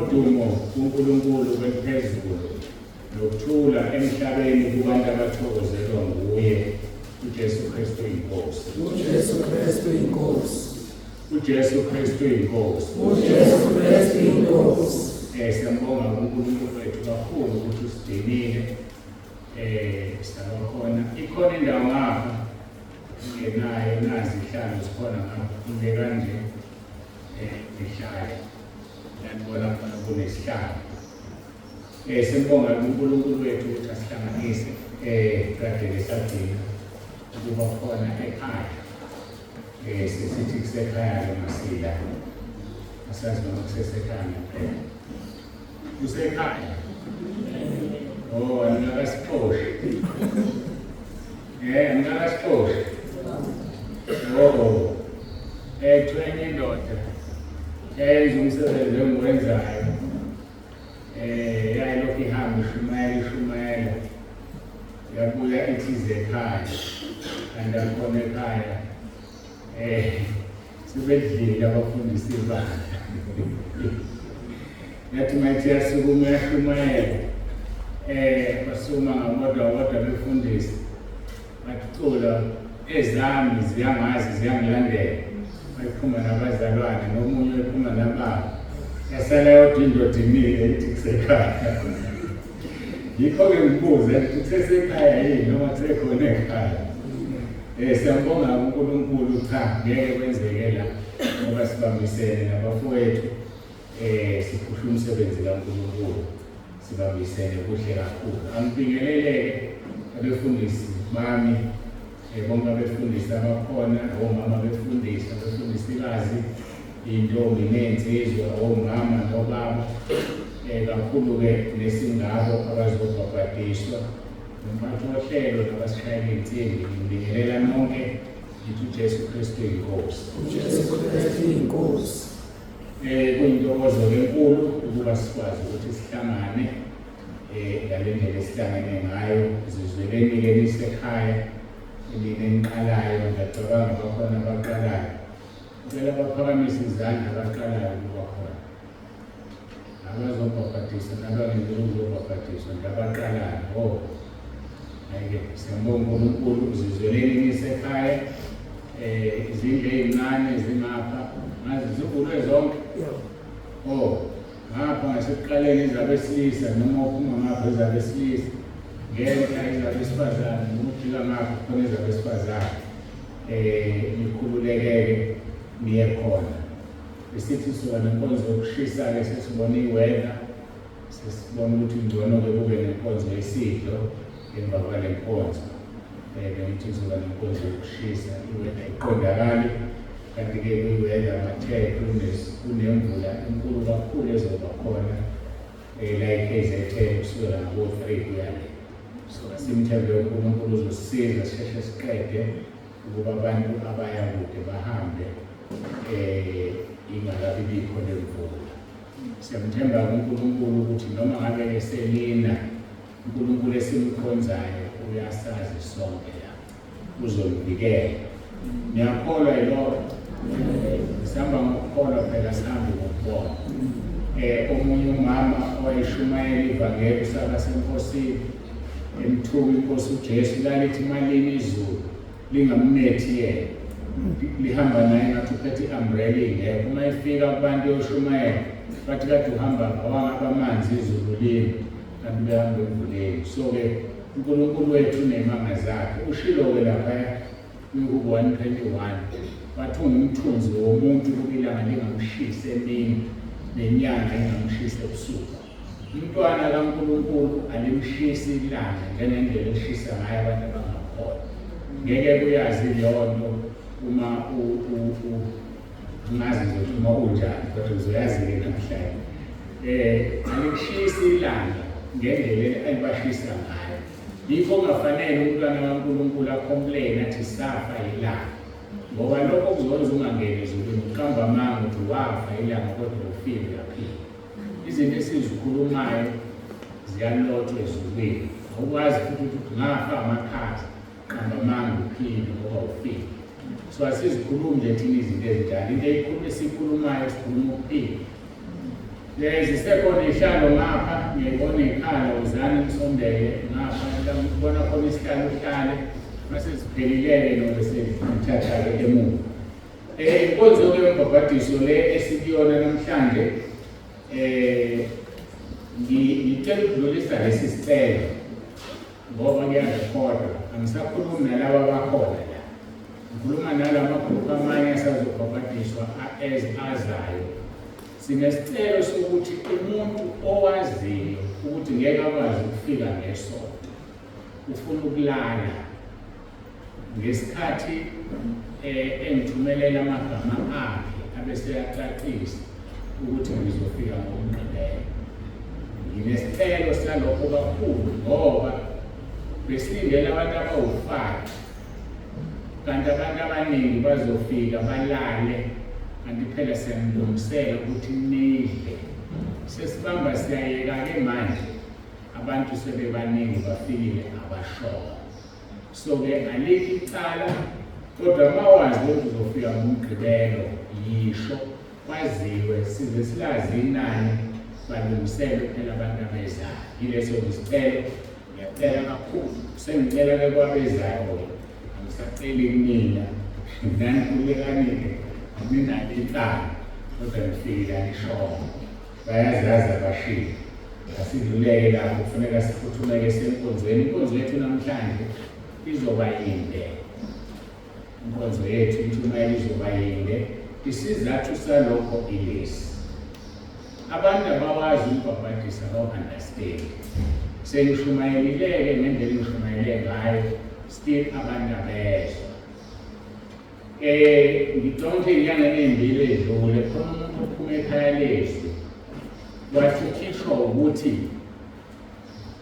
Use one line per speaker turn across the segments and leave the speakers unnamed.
Udumo kuNkulunkulu kwephezulu nokuthula emhlabeni kubantu abathokozelwa nguye uJesu Kristu inkosi.
UJesu Kristu inkosi.
UJesu Kristu inkosi.
UJesu Kristu inkosi.
Siyambonga uNkulunkulu wethu kakhulu ukuthi usidinile sabakhona. Ikhona indawo ngapha ngenayo nazi ihlalo zikhona ngapha kule kanje ihlale lanibona khona kunesihlalo. Siyambonga uNkulunkulu wethu ukuthi asihlanganise kade besagcina ukuba khona ekhaya. Sesithi kusekhaya-ke masila asazi noma kusesekhaya ngempela. Kusekhaya. Oh, angikakasixoshi. Angikakasixoshi. Oh. Kuthiwa enye indoda yayenza umsebenzi engiwenzayo. Yayilokhu ihamba ishumayela ishumayela. Yabuya ithi ize ekhaya. Kanti akhona ekhaya. Sebedlile abafundisi ibandla. Yathi mayithi yasukuma yashumayela. Basukuma ngabodwa bodwa befundisi. Bathi cula ezami ziyangazi ziyangilandela. Bayiphuma nabazalwane nomunye wephuma nababa. Yasala yodwa indoda imile ithi kusekhaya. Yikho-ke ngibuze ukuthi kusesekhaya yini noma kusekhona ekhaya. Siyambonga uNkulunkulu, cha ngeke kwenzeke la ngoba sibambisene nabafowethu siphusha umsebenzi kaNkulunkulu, sibambisene kuhle kakhulu. Angibingeleleke abefundisi bami, bonke abefundisi abakhona, omama befundisi, abefundisikazi, intombi ney'nsizwa, omama nobaba, kakhulu-ke nesingabo abazobhabhadiswa, nomphathi wohlelo nabasishayela iy'nsimbi. Ngibingelela nonke, ngithi uJesu Kristu inkosi.
UJesu Kristu inkosi.
Kuyintokozo enkulu ukuba sikwazi ukuthi sihlangane ngale ndlela esihlangene ngayo. Zizweleni-ke nisekhaya, nina eniqalayo, ngiyacabanga bakhona abaqalayo. Ngicela baphakamise izandla abaqalayo ukuba khona. Abazobhabhadiswa nabangenzela ukuzobhabhadiswa nje abaqalayo. Oh. Hhayi-ke siyambonga uNkulunkulu, zizweleni nisekhaya. Izindlu ey'ncane zingapha, ngazi zivulwe zonke. Oh, ngapha ngasekuqaleni ezabesilisa noma uphuma ngapha ezabesilisa, ngenhla ezabesifazane, noma ujika ngapha khona ezabesifazane. Nikhululekeke niye khona. Besithi suka nenkonzo yokushisa-ke, sesibona i-weather, sesibona ukuthi ngcono-ke kube nenkonzo yesidlo emva kwale nkonzo. Bengithi kuzoba nenkonzo yokushisa, i-weather iqondakali, kanti-ke kwi-weather bathe kunemvula enkulu kakhulu ezoba khona la e-KZN kusukela ngabo-3 kuya le. So asimthembe uNkulunkulu uzosisiza sisheshe siqede ukuba abantu abaya kude bahambe ingakabi bikho lemvula. Siyamthemba uNkulunkulu ukuthi noma ngabe eselina, uNkulunkulu esimkhonzayo uyasazi sonke la, uzomvikela. Niyakholwa yilokho? Sihamba ngokukholwa phela, sihambe ngokubona. Omunye umama owayeshumayela ivangeli usaba senkosini emthuka inkosi uJesu, lalithi malini izulu lingamnethi yena, lihamba naye ngathi uphethe i-umbrella ingekho. Uma efika kubantu eyoshumayela bathi kade uhamba wangaba amanzi izulu lini, kanti behamba emvuleni. So-ke uNkulunkulu wethu unemanga zakhe. Ushilo-ke laphaya kwiHubo 121 wathi ungumthunzi womuntu ukuba ilanga lingamshisi emini nenyanga ingamshisi ebusuku. Umntwana kaNkulunkulu alimshisi ilanga njengendlela elishisa ngayo abantu abangakholwa. Ngeke kuyazi leyo nto uma ungazi nje ukuthi uma unjani, kodwa uzoyazi-ke namhlanje. Alikushisi ilanga ngendlela elibashisa ngayo. Yikho kungafanele umntwana kaNkulunkulu a-complain athi safa ilanga, ngoba lokho kuzokwenza ungangeni ezulwini, uqamba amanga ukuthi wafa ilanga kodwa ufile uyaphila. Izinto esizikhulumayo ziyalotshwa ezulwini. Awukwazi futhi ukuthi ngafa amakhaza, qamba amanga uphile ngoba ufile. So asizikhulumi nje thina izinto ezinjalo. Into esiyikhulumayo sikhuluma ukuphila. Zisekhona iy'hlalo ngapha, ngiyayibona iy'khala, wozani nisondele ngapha, la ngibona khona isihlalo uhlale, mase ziphelile-ke noma sengithatha-ke emuva. Inkonzo-ke yombhabhadiso le esikuyona namhlanje, ngicela ukudlulisa lesi sicelo ngoba kuyarekhodwa, angisakhulumi nalaba abakhona la, ngikhuluma nala magruphu amanye asazobhabhadiswa azayo. Sinesicelo sokuthi umuntu owaziyo ukuthi ngeke akwazi ukufika ngesonto ufuna ukulala ngesikhathi engithumelela amagama akhe abese eyacacisa ukuthi ngizofika ngoMgqibelo. Nginesicelo salokho kakhulu ngoba besilindele abantu abawu-5 kanti abantu abaningi bazofika balale, kanti phela siyamlungisela ukuthi nidle. Sesibamba siyayeka-ke manje, abantu sebebaningi bafikile abashoyo. So-ke alikho icala, kodwa uma wazi ukuthi uzofika ngoMgqibelo, yisho kwaziwe, size silazi inani, balungiselwe phela abantu abezayo. Yileso isicelo, ngiyacela kakhulu. Sengicela-ke kwabezayo-ke, angisaceli kunina, nani khululekanike, ninalo icala, kodwa nifikile anishongo. Bayazazi abashilo. Asidluleke lapho, kufuneka siphuthumeke senkonzweni. Inkonzo yethu namhlanje izoba yinde. Inkonzo yethu intshumayelo izoba yinde. Isizathu salokho ilesi. Abantu abawazi umbhabhadiso abawu-understand. Sengishumayelile-ke ngendlela engishumayele ngayo, still abantu abezwa. Ngicabanga ukuthi ey'nyangeni ey'mbili ey'dlule khona umuntu ophuma ekhaya lezwi wathi ukhishwa ukuthi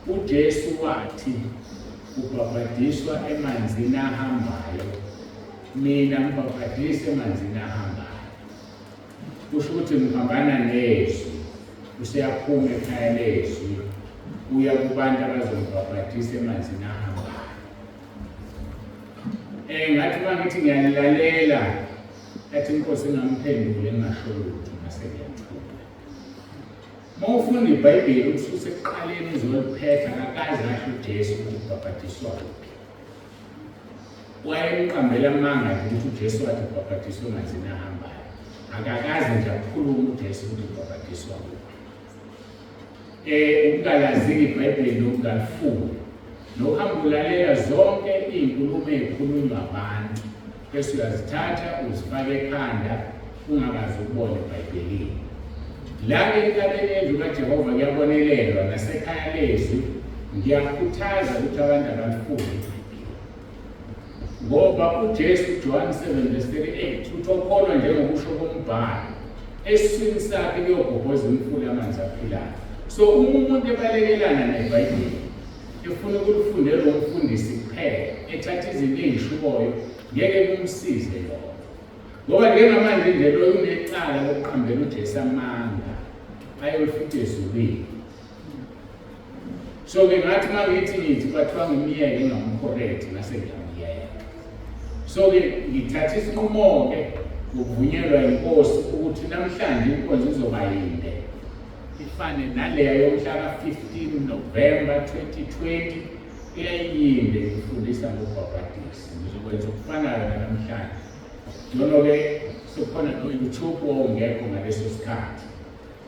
uJesu wathi ubhabhadiswa emanzini ahambayo, mina ngibhabhadisa emanzini ahambayo. Kusho ukuthi ngiphambana nezwi, useyaphuma ekhaya lezwi uya kubantu abazombhabhadisa emanzini ahambayo. Ngathi uma ngithi ngiyalilalela, athi inkosi ingamphendule ngingasho lutho, ngase ngiyathula. Uma ufunda iBhayibheli ukususe ekuqaleni uzoliphetha, akakaze asho uJesu ukuthi ubhabhadiswa kuphi. Wayemqambela amanga nje ukuthi uJesu wathi ubhabhadiswa emanzini ahambayo. Akakaze nje akhulume uJesu ukuthi ubhabhadiswa kuphi. Ukungalazi iBhayibheli nokungalifundi nokuhamba ulalela zonke iy'nkulumo ey'khulunywa abantu bese uyazithatha uzifake ekhanda ungakaze ukubone eBhayibhelini. La-ke entabeni yendlu kaJehova kuyabonelelwa nasekhaya lezwi, ngiyakhuthaza ukuthi abantu abalifunde iBhayibheli. Ngoba uJesu John 7 verse 38 uthi okholwa njengokusho kombhalo esiswini sakhe kuyogobhoza imifula amanzi aphilayo. So uma umuntu ebalekelana neBhayibheli efuna ukulifundela umfundisi kuphela ethatha izinto ey'shoyo ngeke kumsize lokho. Ngoba njengamanje nje loyo unecala lokuqambela uJesu amanga ayolifica ezulwini. So-ke ngathi uma ngithi ngithi kwathiwa ngimyeke ngingamcorrect ngase ngiyamyeka. So-ke ngithatha isinqumo-ke ngokuvunyelwa inkosi ukuthi namhlanje inkonzo izoba yinde ifane naleya yomhla ka-15 November 2020 eyayiyinde ngifundisa ngobhabhadisi. Ngizokwenza okufanayo namhlanje. Ngcono-ke sekukhona no-YouTube owawungekho ngaleso sikhathi.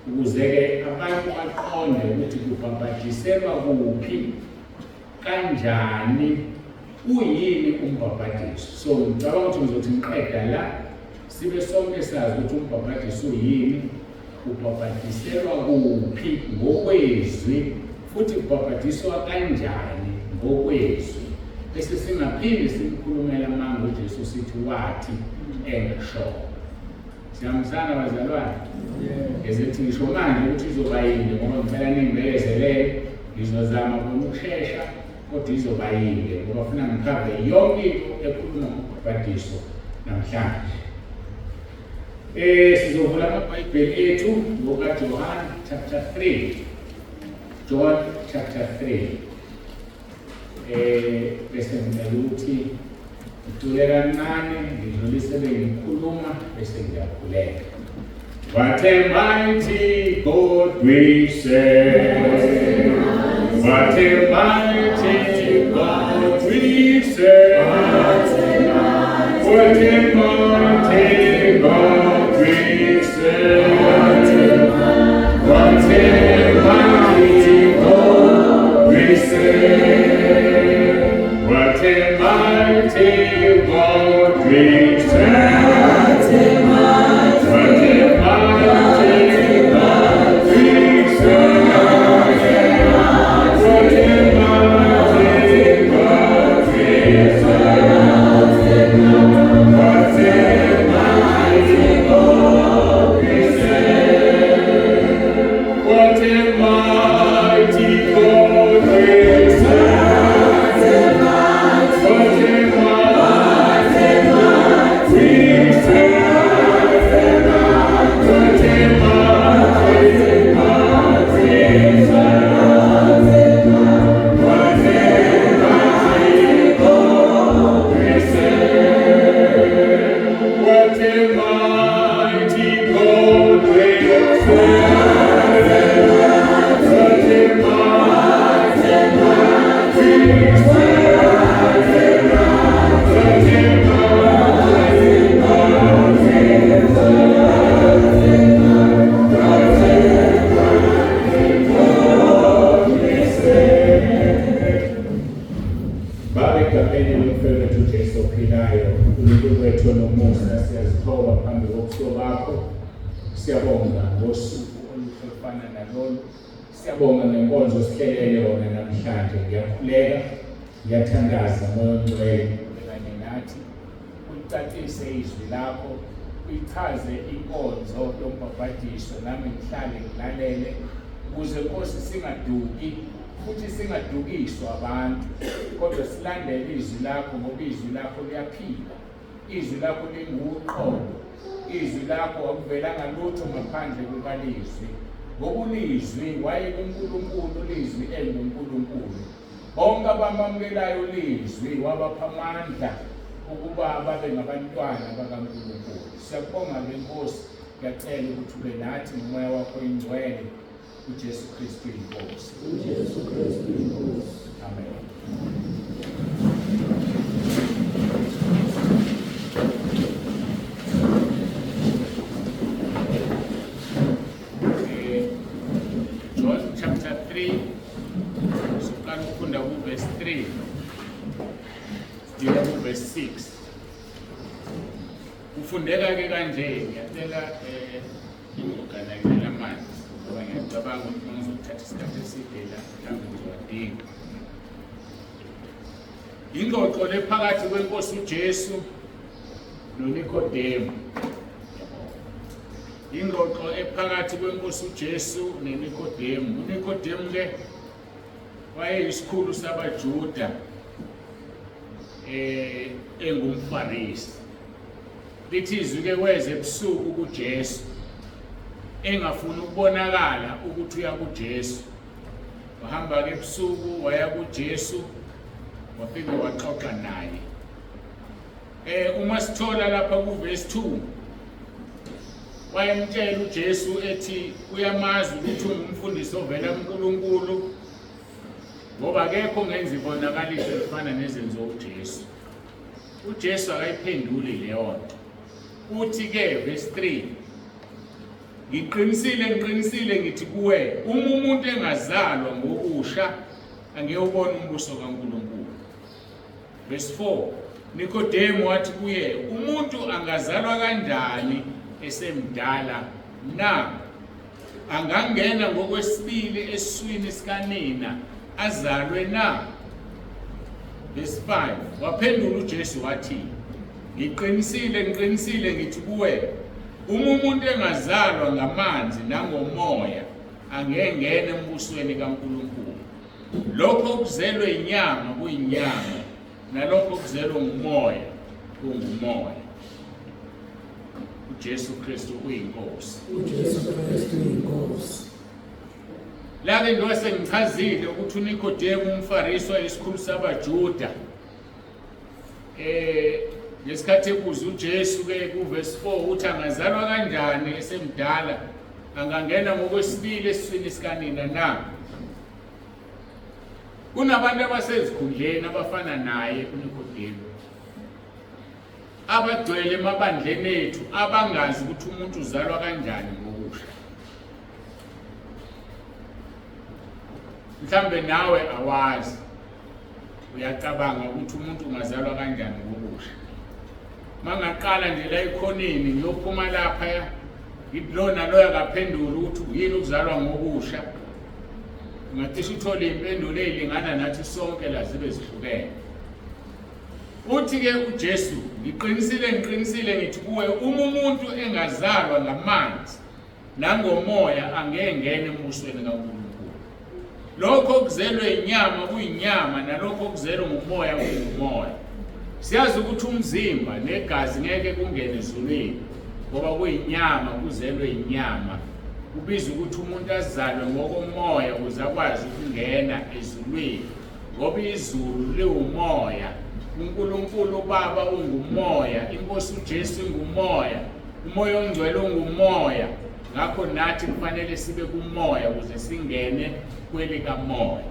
Ukuze-ke abantu baqonde ukuthi kubhabhadiselwa kuphi, kanjani, uyini umbhabhadiso. So ngicabanga ukuthi ngizothi ngiqeda la, sibe sonke sazi ukuthi umbhabhadiso uyini, ubhabhadiselwa kuphi ngokwezwi, futhi kubhabhadiswa kanjani ngokwezwi. Bese singaphinde simkhulumele amanga uJesu sithi wathi engashoyo. Siyahambisana bazalwane? Ngizothi ngisho manje ukuthi izoba yinde ngoba ngicela ningibekezelele, ngizozama kona ukushesha kodwa izoba yinde ngoba funa ngikhave yonke into ekhuluma ngobhabhadiso namhlanje. Sizovula amaBhayibheli ethu ngokaJohn chapter 3. John chapter 3. Bese ngicela ukuthi ngicule kancane ngidlulise bengikhuluma bese ngiyakhuleka. What a mighty God we serve. What a mighty God we serve. What a mighty God we serve. What a mighty God we serve. What a mighty God we serve. What a mighty God we serve. What a mighty God we serve. What a mighty God we serve. What a mighty God we serve. What a mighty God we serve. What a mighty God we serve. What a mighty God we serve. What a mighty God we serve. What a mighty God we serve. What a mighty God we serve. What a mighty God we serve. Baba, egameni lomfowethu uJesu ophilayo, uNkulunkulu wethu onomusa, siyazithoba phambi kobuso bakho. Siyabonga ngosuku oluhle olufana nalolu. Siyabonga ngenkonzo osihlelele yona namhlanje. Ngiyakhuleka, ngiyathandaza, Moya oNgcwele ube kanye nathi, ulicacise izwi lakho, uyichaze inkonzo yombhabhadiso, nami ngihlale ngilalele ukuze, Nkosi, singaduki futhi singadukiswa abantu, kodwa silandele izwi lakho, ngoba izwi lakho liyaphila, izwi lakho linguqobo, izwi lakho akuvelanga lutho ngaphandle kukalizwi, ngoba ulizwi waye kuNkulunkulu, lizwi enguNkulunkulu. Bonke abamamukelayo lizwi wabapha amandla ukuba babe ngabantwana bakaNkulunkulu. Siyakubonga-ke, Nkosi. Ngiyacela ukuthi ube nathi ngomoya wakho ingcwele, uJesu Kristu inkosi.
uJesu Kristu inkosi.
Amen. John chapter 3, siqala ukufunda ku-verse 3 siya ku-verse 6. Kufundeka-ke kanje. Ngiyacela ningi-organizele amanzi, ngoba ngiyacabanga ukuthi uma ngizothatha isikhathi eside la, mhlawumbe ngizowadinga. Ingxoxo le phakathi kwenkosi uJesu noNikodemu. Ingxoxo ephakathi kwenkosi uJesu neNikodemu. UNikodemu ke wayeyisikhulu sabaJuda, engumFarisi. Lithi izwi ke weze ebusuku kuJesu, engafuni ukubonakala ukuthi uya kuJesu. Wahamba ke ebusuku waya kuJesu, wafike waxoxa naye. Uma sithola lapha ku-verse 2, wayemtshela uJesu ethi uyamazi ukuthi ungumfundisi ovela kuNkulunkulu, ngoba akekho ongenza ibonakaliso ezifana nezenziwa uJesu. UJesu akayiphenduli leyo nto. Uthi ke verse 3, "Ngiqinisile, ngiqinisile ngithi kuwe, uma umuntu engazalwa ngokusha angeke ubone umbuso kaNkulunkulu." Verse 4, Nikodemu wathi kuye, "Umuntu angazalwa kanjani esemdala na? Angangena ngokwesibili esiswini sikanina azalwe na?" Verse 5, waphendula uJesu wathi, "Ngiqinisile, ngiqinisile ngithi kuwe, uma umuntu engazalwa ngamanzi nangomoya angeke ngene embusweni kaNkulunkulu. Lokho okuzelwe inyama kuyinyama, nalokho okuzelwe ngumoya kungumoya." UJesu Kristu uyinkosi.
uJesu Kristu inkosi.
La-ke njengoba sengichazile ukuthi uNikodemu umFarisi wayesikhulu sabaJuda. Ngesikhathi ebuza uJesu ke kuverse 4 uthi angazalwa kanjani esemdala, angangena ngokwesibili esiswini sikanina na? Kunabantu abasezikhundleni abafana naye uNikodemu, abagcwele emabandleni ethu abangazi ukuthi umuntu uzalwa kanjani ngokusha. Mhlambe nawe awazi, uyacabanga ukuthi umuntu ungazalwa kanjani ngokusha. Mangaqala nje la ekhoneni ngiyophuma lapha ngithi lo naloyo akaphenduli ukuthi yini ukuzalwa ngokusha. Ungacishe uthole iy'mpendulo ey'lingana nathi sonke la zibe zihlukene. Uthi-ke uJesu, ngiqinisile ngiqinisile ngithi kuwe, uma umuntu engazalwa ngamanzi nangomoya angeke ngene embusweni kaNkulunkulu. Lokho okuzelwe inyama kuyinyama nalokho okuzelwe ngumoya kungumoya. Siyazi ukuthi umzimba negazi ngeke kungene ezulwini ngoba kuyinyama kuzelwe inyama. Kubiza ukuthi umuntu azalwe ngokomoya ukuze akwazi ukungena ezulwini ngoba izulu liwumoya. UNkulunkulu uBaba ungumoya, iNkosi uJesu ingumoya. Umoya ongcwele ungumoya, ngakho nathi kufanele sibe kumoya ukuze singene kwelikamoya.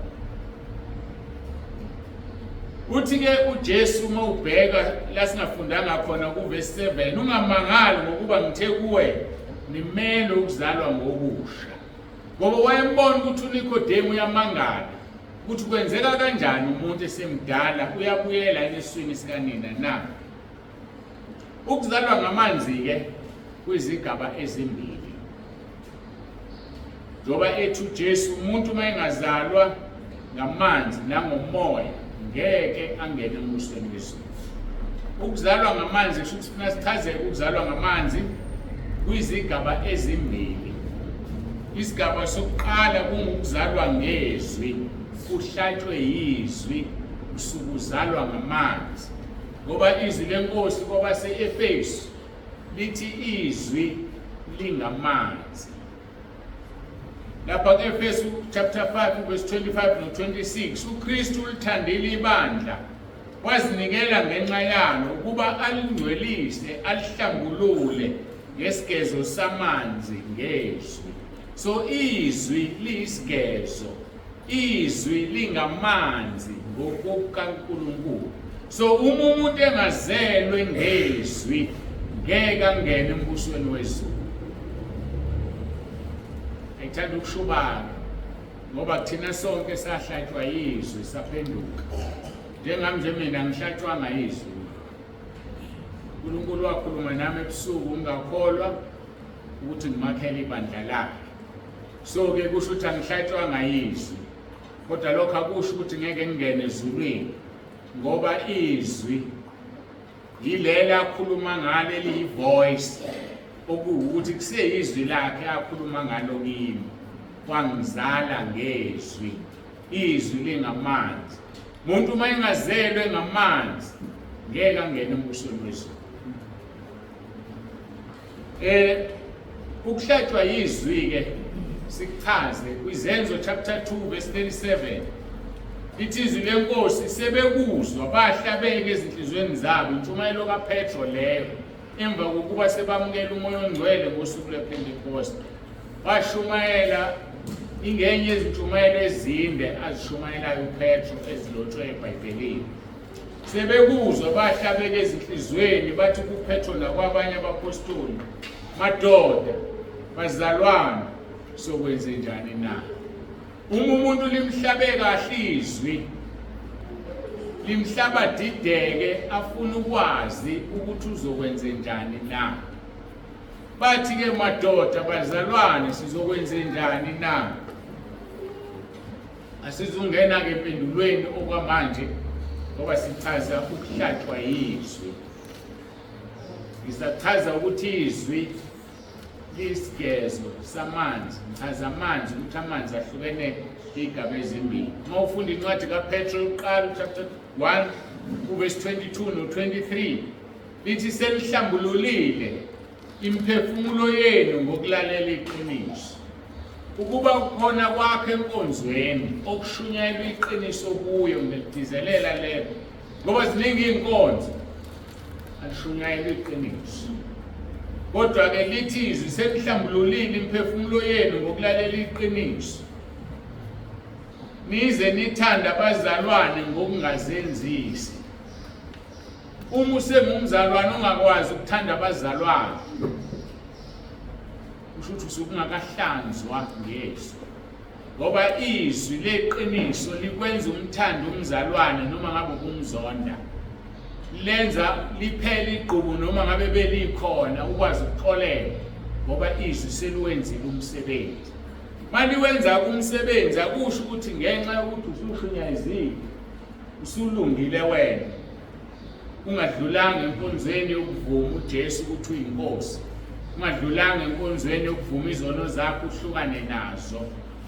Uthi-ke uJesu uma ubheka la singafundanga khona kuvesi 7, ungamangali ngokuba ngithe kuwe nimele ukuzalwa ngokusha. Ngoba wayembona ukuthi uNikodemu uyamangala ukuthi kwenzeka kanjani umuntu esemdala uyabuyela esiswini sikanina na. Ukuzalwa ngamanzi-ke kwizigaba ezimbili. Njengoba ethi uJesu umuntu uma engazalwa ngamanzi nangomoya ngeke angene embusweni wezulu. Ukuzalwa ngamanzi kusho ukuthi funa sichazeke ukuzalwa ngamanzi kwizigaba ezimbili. Isigaba sokuqala kungukuzalwa ngezwi, kuhlatshwe yizwi, usukuzalwa ngamanzi. Ngoba izwi lenkosi kwabase-Efesu lithi izwi lingamanzi. Lapha ku-Efesu chapter 5 verse 25 no-26 uKristu ulithandile ibandla wazinikela ngenxa yalo ukuba alingcwelise alihlambulule ngesigezo samanzi ngezwi. So izwi liyisigezo. Izwi lingamanzi ngokukaNkulunkulu. So uma umuntu engazelwe ngezwi ngeke angene embusweni wezulu. Ayithanda ukushubana ngoba thina sonke sahlatshwa yizwi saphenduka. Njengami nje mina ngihlatshwanga yizwi. uNkulunkulu wakhuluma nami ebusuku ngingakholwa ukuthi ngimakhele ibandla lakhe. So ke kusho ukuthi angihlatshwanga yizwi, kodwa lokho akusho ukuthi ngeke ngingene ezulwini, ngoba izwi yilela akhuluma ngalo eliyi-voice, okuwukuthi kuseyizwi lakhe akhuluma ngalo kimi, wangizala ngezwi. Izwi lingamanzi. Umuntu uma engazelwe ngamanzi ngeke angene embusweni wezulu. Ukuhlatshwa yizwi ke sikuchaze kwiZenzo chapter 2 verse 37. Lithi izwi lenkosi sebekuzwa bahlabeke ezinhliziyweni zabo, intshumayelo kaPetro leyo emva kokuba sebamukela umoya ongcwele ngosuku lwePentecost. Washumayela ingenye yezintshumayelo ezinde azishumayelayo uPetro ezilotshwe eBhayibhelini. Sebekuzwa bahlabeka ezinhliziyweni bathi kuPetro nakwabanye abaphostoli, madoda, bazalwane, sokwenze njani na? Uma umuntu limhlabe kahle izwi, limhlaba dideke afuna ukwazi ukuthi uzokwenze njani na. Bathi-ke madoda, bazalwane, sizokwenze njani na? Asizungena-ke empendulweni okwamanje ngoba sichaza ukuhlatshwa yizwi. Ngisachaza ukuthi izwi liyisigezo samanzi. Ngichaza amanzi ukuthi amanzi ahlukene iy'gaba ezimbili. Uma ufunda incwadi kaPetro yokuqala chapter 1 uvesi 22 no-23 lithi senihlambululile imiphefumulo yenu ngokulalela iqiniso. Ukuba kukhona kwakho enkonzweni okushunyayelwa iqiniso kuyo, ngiyalidizelela lelo ngoba ziningi iy'nkonzo. Alishunyayelwa iqiniso. Kodwa-ke lithi izwi selihlambululile imiphefumulo yenu ngokulalela iqiniso. Nize nithande abazalwane ngokungazenzisi. Uma usengumzalwane ongakwazi ukuthanda abazalwane, kusho ukuthi usuke ungakahlanzwa ngezwi. Ngoba izwi leqiniso likwenza umthande umzalwane noma ngabe ubumzonda. Lenza liphele igqubu noma ngabe belikhona ukwazi ukuxolela ngoba izwi seliwenzile umsebenzi. Maliwenza umsebenzi akusho ukuthi ngenxa yokuthi usushunyayezile usulungile wena ungadlulanga enkonzweni yokuvuma uJesu ukuthi uyinkosi ungadlulanga enkonzweni yokuvuma izono zakho uhlukane nazo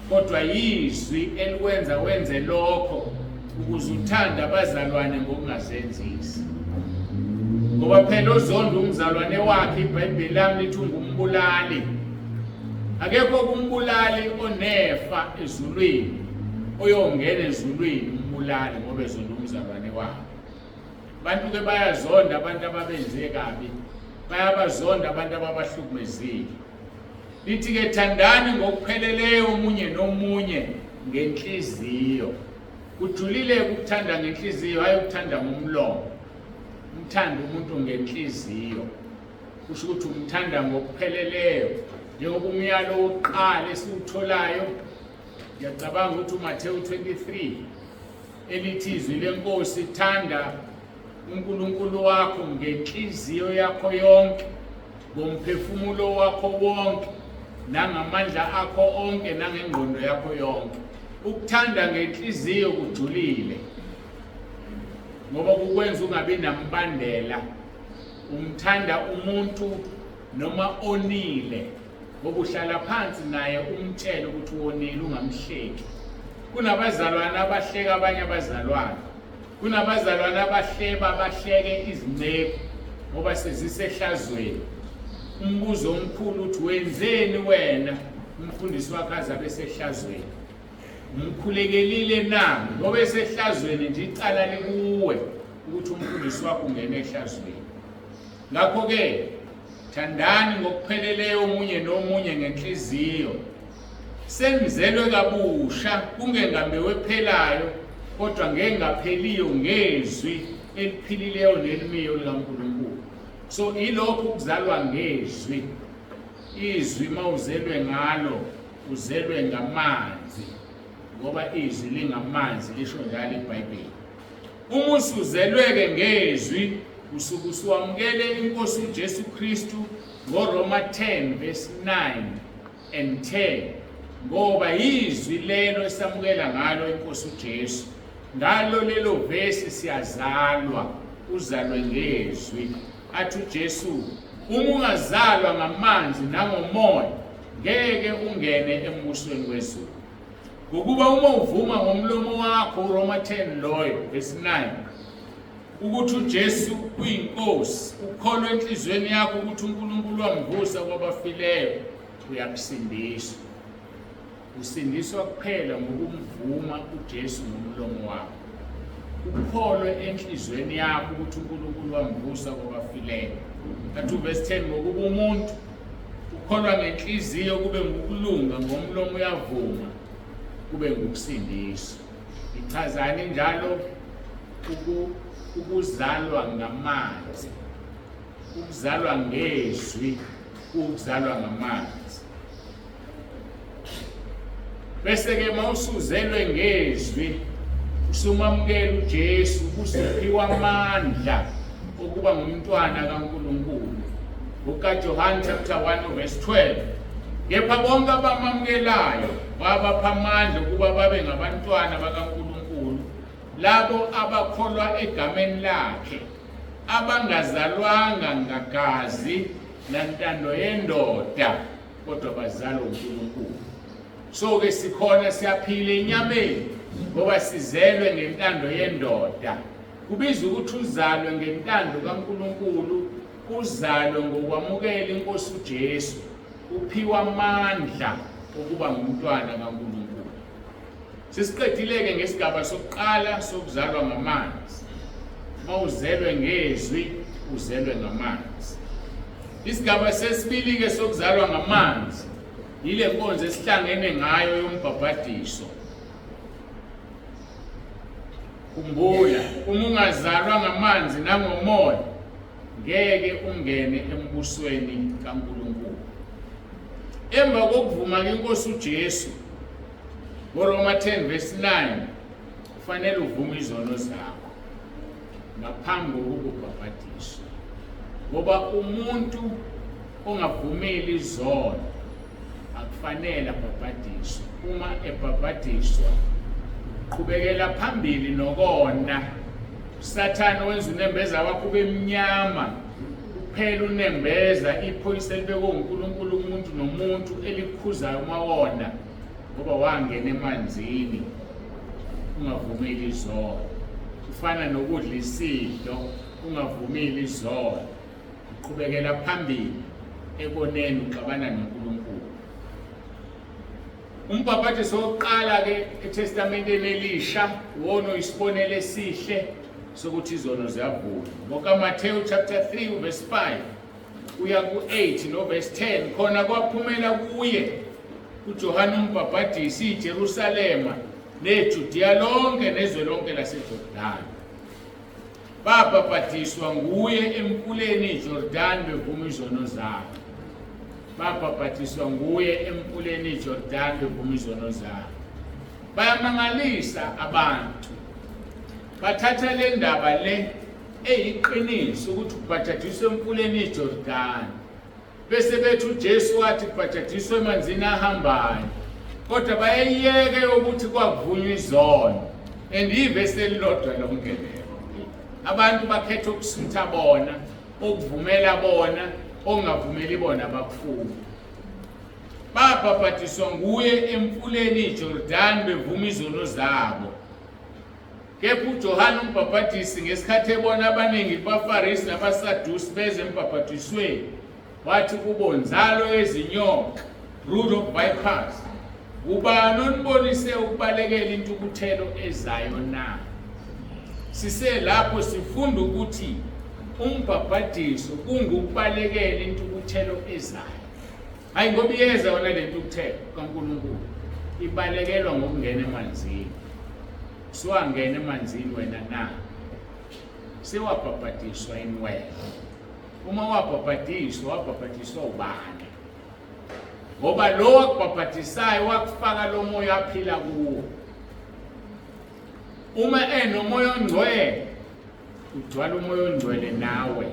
kodwa yizwi elikwenza wenze lokho ukuze uthande abazalwane ngokungazenzisi ngoba phela ozonda umzalwane wakhe iBhayibheli lami lithi ungumbulali akekho kumbulali onefa ezulwini oyongena ezulwini umbulali ngoba ezonda umzalwane wakhe Abantu ke bayazonda abantu ababenze kabi, bayabazonda abantu ababahlukumezile. Lithi ke thandani ngokupheleleyo omunye nomunye ngenhliziyo. Kujulile ukuthanda ngenhliziyo, hayi ukuthanda ngomlomo. Umthanda umuntu ngenhliziyo. Kusho ukuthi umthanda ngokupheleleyo. Njengoba umyalo wokuqala esiwutholayo, ngiyacabanga ukuthi uMathewu 23 elithi izwi lenkosi thanda uNkulunkulu wakho ngenhliziyo yakho yonke ngomphefumulo wakho wonke nangamandla akho onke nangengqondo yakho yonke ukuthanda ngenhliziyo kujulile ngoba kukwenza ungabi nambandela umthanda umuntu noma onile ngoba uhlala phansi naye umtshele ukuthi wonile ungamhleki kunabazalwane abahleka abanye abazalwane kunabazalwane abahleba bahleke izinceku ngoba sezisehlazweni umbuzo omkhulu uthi wenzeni wena umfundisi wakhe azabe sehlazweni umkhulekelile na ngoba esehlazweni nje icala likuwe ukuthi umfundisi wakho ungene ehlazweni ngakho-ke Thandani ngokupheleleyo omunye nomunye ngenhliziyo. Senizelwe kabusha kungengambewu ephelayo kodwa ngengapheliyo ngezwi eliphilileyo nelimiyo likaNkulunkulu. So ilokhu ukuzalwa ngezwi. Izwi mawuzelwe ngalo uzelwe ngamanzi ngoba izwi lingamanzi lisho njalo iBhayibheli. Uma usuzelwe-ke ngezwi, usuke usuwamukele iNkosi uJesu Kristu ngoRoma 10 verse 9 and 10 ngoba yizwi lelo esamukela ngalo iNkosi uJesu. Ngalo lelo vesi siyazalwa, uzalwe ngezwi. Athi uJesu, uma ungazalwa ngamanzi nangomoya, ngeke ungene embusweni wezulu. Ngokuba uma uvuma ngomlomo wakho uRoma 10 loyo verse 9 ukuthi uJesu uyinkosi ukholwe enhlizweni yakho ukuthi uNkulunkulu wamvusa kwabafileyo uyakusindiswa. Usindiswa kuphela ngokumvuma uJesu ngomlomo wakho. Ukholwe enhlizweni yakho ukuthi uNkulunkulu wamvusa kwabafileyo. Athi uverse 10 ngokuba umuntu ukholwa ngenhliziyo kube ngukulunga ngomlomo uyavuma kube ngukusindiswa. Ichazani njalo ukuzalwa ngamanzi, ukuzalwa ngezwi, ukuzalwa ngamanzi. Bese-ke uma usuzelwe ngezwi usumamukela uJesu usuphiwa amandla okuba ngumntwana kaNkulunkulu. NgokukaJohane chapter 1 verse 12 kepha bonke abamamukelayo wabapha amandla ukuba babe ngabantwana bakaNkulunkulu labo abakholwa egameni lakhe abangazalwanga ngagazi nantando yendoda kodwa bazalwa uNkulunkulu. So ke sikhona siyaphila enyameni ngoba sizelwe ngentando yendoda. Kubiza ukuthi uzalwe ngentando kaNkulunkulu, uzalwe ngokwamukela inkosi uJesu, uphiwa amandla okuba ngumntwana kaNkulunkulu. Sesiqedile-ke ngesigaba sokuqala sokuzalwa ngamanzi. Uma uzelwe ngezwi, uzelwe ngamanzi. Isigaba sesibili-ke sokuzalwa ngamanzi yile nkonzo esihlangene ngayo yombhabhadiso. Khumbula, uma ungazalwa ngamanzi nangomoya, ngeke ungene embusweni kaNkulunkulu. Emva kokuvuma inkosi uJesu ngoRoma 10 verse 9 kufanele uvume izono zakho ngaphambi kokubhabhadiswa, ngoba umuntu ongavumeli izono akufanele abhabhadiswe. Uma ebhabhadiswa qhubekela phambili nokona. USathane wenza unembeza wakho ube mnyama, uphela unembeza, iphoyisa elibekwe uNkulunkulu kumuntu nomuntu elikukhuzayo uma wona, ngoba wangena emanzini ungavumeli izono. Kufana nokudla isidlo ungavumeli izono, uqhubekela phambili ekoneni, uxabana noNkulunkulu. Umbhabhadiso wokuqala-ke eTestamenteni Elisha wona uyisibonelo esihle sokuthi izono ziyavunywa. NgokaMathewu chapter 3 verse 5 kuya ku-8 no-verse 10, khona kwaphumela kuye uJohane umbhabhadisi iJerusalema neJudiya lonke nezwe lonke laseJordani. Babhabhadiswa nguye emfuleni iJordani bevuma izono zabo. Babhabhadiswa nguye emfuleni iJordani bevuma izono zabo. Bayamangalisa abantu. Bathatha le ndaba le eyiqiniso ukuthi ubhajadiswe emfuleni iJordani. Bese bethi uJesu wathi kubhajadiswe emanzini ahambayo. Kodwa bayeyiyeke ukuthi kwakuvunywa izono. And ivesi elilodwa lonke lelo. Abantu bakhetha ukusutha bona, okuvumela bona, okungavumeli bona bakufuni. Babhabhadiswa nguye emfuleni iJordani bevuma izono zabo. Kepha uJohane uMbhabhadisi ngesikhathi ebona abaningi kubaFarisi nabaSadusi beze embhabhadisweni, wathi kubo, nzalo yezinyoka, brood of vipers, ubani onibonise ukubalekela intukuthelo ezayo na? Siselapho sifunda ukuthi umbhabhadiso kungukubalekela intukuthelo ezayo. Hayi ngoba iyeza yona le ntukuthelo kaNkulunkulu, ibalekelwa ngokungena emanzini. Siwangena emanzini wena na? Sewabhabhadiswa yini wena? Uma wabhabhadiswa, wabhabhadiswa ubani? Ngoba lo wakubhabhadisayo wakufaka lo moya aphila kuwo. Uma enomoya ongcwele, ugcwala umoya ongcwele nawe.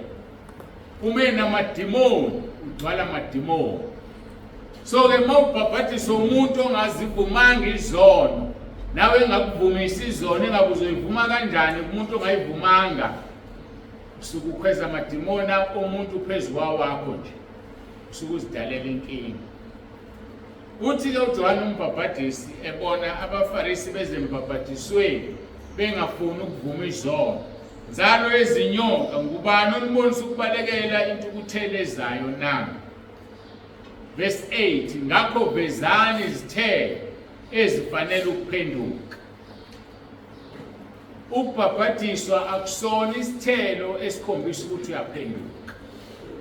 Uma enamadimoni, ugcwala amadimoni. So ke uma ubhabhadisa umuntu ongazivumanga izono, nawe engakuvumisi izono, engabe uzoyivuma kanjani kumuntu ongayivumanga? Usuke ukhweza amadimoni omuntu phezu kwawakho nje, usuke uzidalela inkinga. Uthi-ke uJohane uMbhabhadisi ebona abaFarisi bezembhabhadisweni bengafuni ukuvuma izono, nzalo yezinyoka, ngubani onibonisa ukubalekela intukuthelo ezayo na? Verse 8, ngakho vezani izithelo ezifanele ukuphenduka. Ukubhabhadiswa akusona isithelo esikhombisa ukuthi uyaphenduka.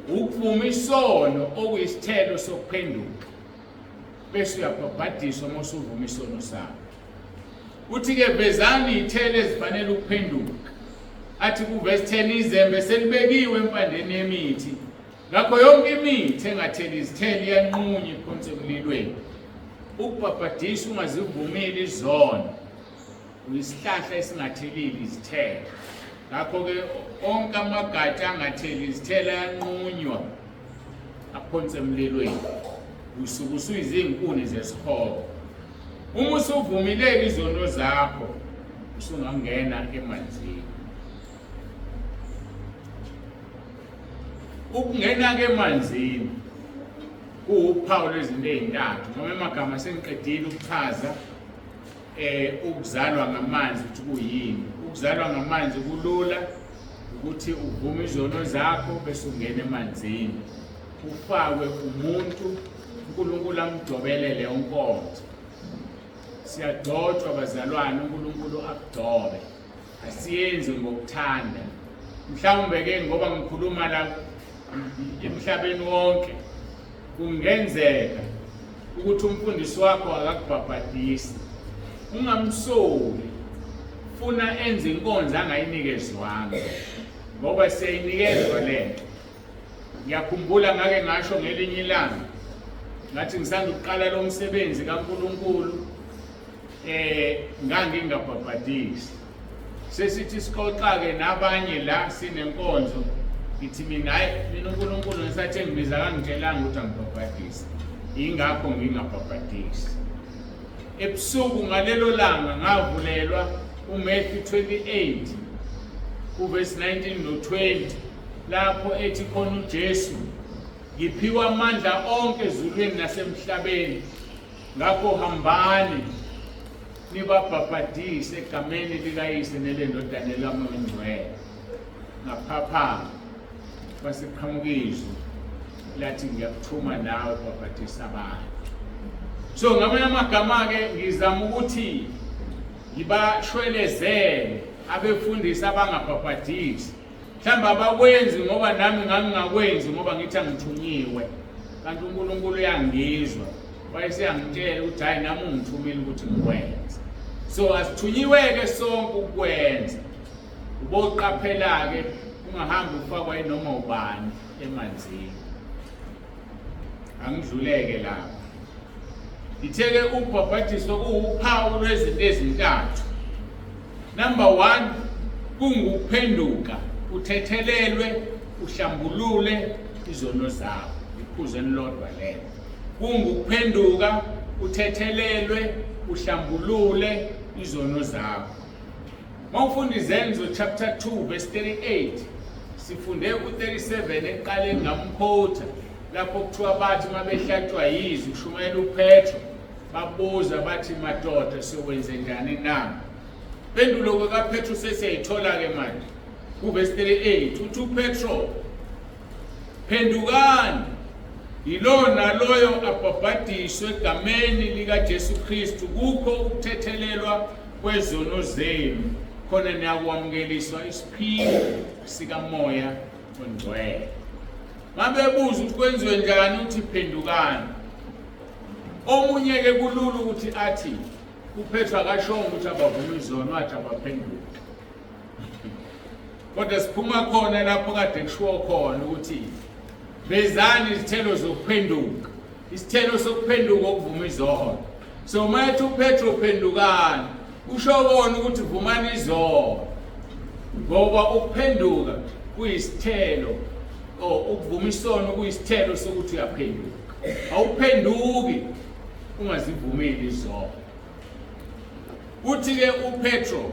Ukuvuma isono okuyisithelo sokuphenduka, bese uyabhabhadiswa uma usuvuma isono sakho. Uthi-ke vezani iy'thelo ezifanele ukuphenduka. Athi kuvesi 10, izembe selibekiwe empandeni yemithi, ngakho yonke imithi engatheli izithelo iyanqunywa iphonse emlilweni. Ukubhabhadiswa ungazivumeli izono uyisihlahla esingathelile izithelo. Ngakho-ke onke amagatsha angatheli izithelo ayanqunywa aphonse emlilweni, usuke usuyizinkuni zesihogo. Uma usuvumileke izono zakho, usungangena emanzini. Ukungena-ke emanzini kuwuphawu lwezinto ey'ntathu, noma emagama sengiqedile ukuchaza ukuzalwa ngamanzi ukuthi kuyini. Ukuzalwa ngamanzi kulula ukuthi uvume izono zakho bese ungena emanzini, ufakwe umuntu, uNkulunkulu amgcobele leyo nkonzo. Siyagcotshwa bazalwane, uNkulunkulu akugcobe. Asiyenzi ngokuthanda. Mhlawumbe ke ngoba ngikhuluma la emhlabeni wonke, kungenzeka ukuthi umfundisi wakho akakubhabhadisi. Ungamsoli, funa enze inkonzo angayinikezwanga, ngoba siyayinikezwa lento. Ngiyakhumbula ngake ngasho ngelinye ilanga, ngathi ngisanda ukuqala lo msebenzi kaNkulunkulu, ngangingabhabhadisi. Sesithi sixoxa-ke nabanye la sinenkonzo, ngithi mina hhayi, mina uNkulunkulu ngisathe ngibiza kangitshelanga ukuthi angibhabhadise, yingakho ngingabhabhadisi. Ebusuku ngalelo langa ngavulelwa uMatthew 28 uvesi 19 no-20, lapho ethi khona uJesu, ngiphiwa amandla onke ezulwini nasemhlabeni, ngakho hambani nibabhabhadise egameni likaYise neleNdodana nelikaMoya oNgcwele. Ngaphaphama, kwasiqhamuka izwi lathi ngiyakuthuma nawe ubhabhadisa abantu. So ngamanye amagama-ke ngizama ukuthi ngibashwelezele abefundisi abangabhabhadisi. Mhlawumbe abakwenzi ngoba nami ngangingakwenzi ngoba ngithi angithunyiwe, kanti uNkulunkulu uyangizwa, wayeseyangitshela ukuthi hhayi nami ungithumile ukuthi ngikwenze. So asithunyiwe-ke sonke ukukwenza. Uboqaphela-ke ungahambi ufakwa inoma ubani emanzini. Angidluleke lapho. Ngithe-ke ukubhabhadiswa kuwuphawu lwezinto ezintathu. Number 1, kungukuphenduka, uthethelelwe, uhlambulule izono zakho. Iphuzu elilodwa lelo. Kungukuphenduka, uthethelelwe, uhlambulule izono zakho. Mawufunda iZenzo chapter 2 verse 38, sifunde ku-37 ekuqaleni ngamkhotha, lapho kuthiwa bathi uma behlatshwa yizwi kushumayela uPetro, babuza bathi madoda siyokwenze njani na? Impendulo kaPetro sesiyayithola-ke manje kuvesi 38, uthi uPetro, phendukani yilowo naloyo abhabhadiswe egameni likaJesu Kristu kukho ukuthethelelwa kwezono zenu, khona niyakwamukeliswa isiphiwo sikaMoya oNgcwele. Mabebuza ukuthi kwenziwe njani, uthi phendukani. Omunye-ke kulula ukuthi athi uPetro akashongo ukuthi abavume izono, wathi abaphenduke. Kodwa siphuma khona lapho kade kushiwo khona ukuthi vezani izithelo zokuphenduka. Isithelo sokuphenduka ukuvuma izono. So uma ethi uPetro phendukani, usho kona ukuthi vumani izono. Ngoba ukuphenduka kuyisithelo, or ukuvuma isono kuyisithelo sokuthi uyaphenduka. Awuphenduki ungazivumeli izono. Uthi-ke uPetro,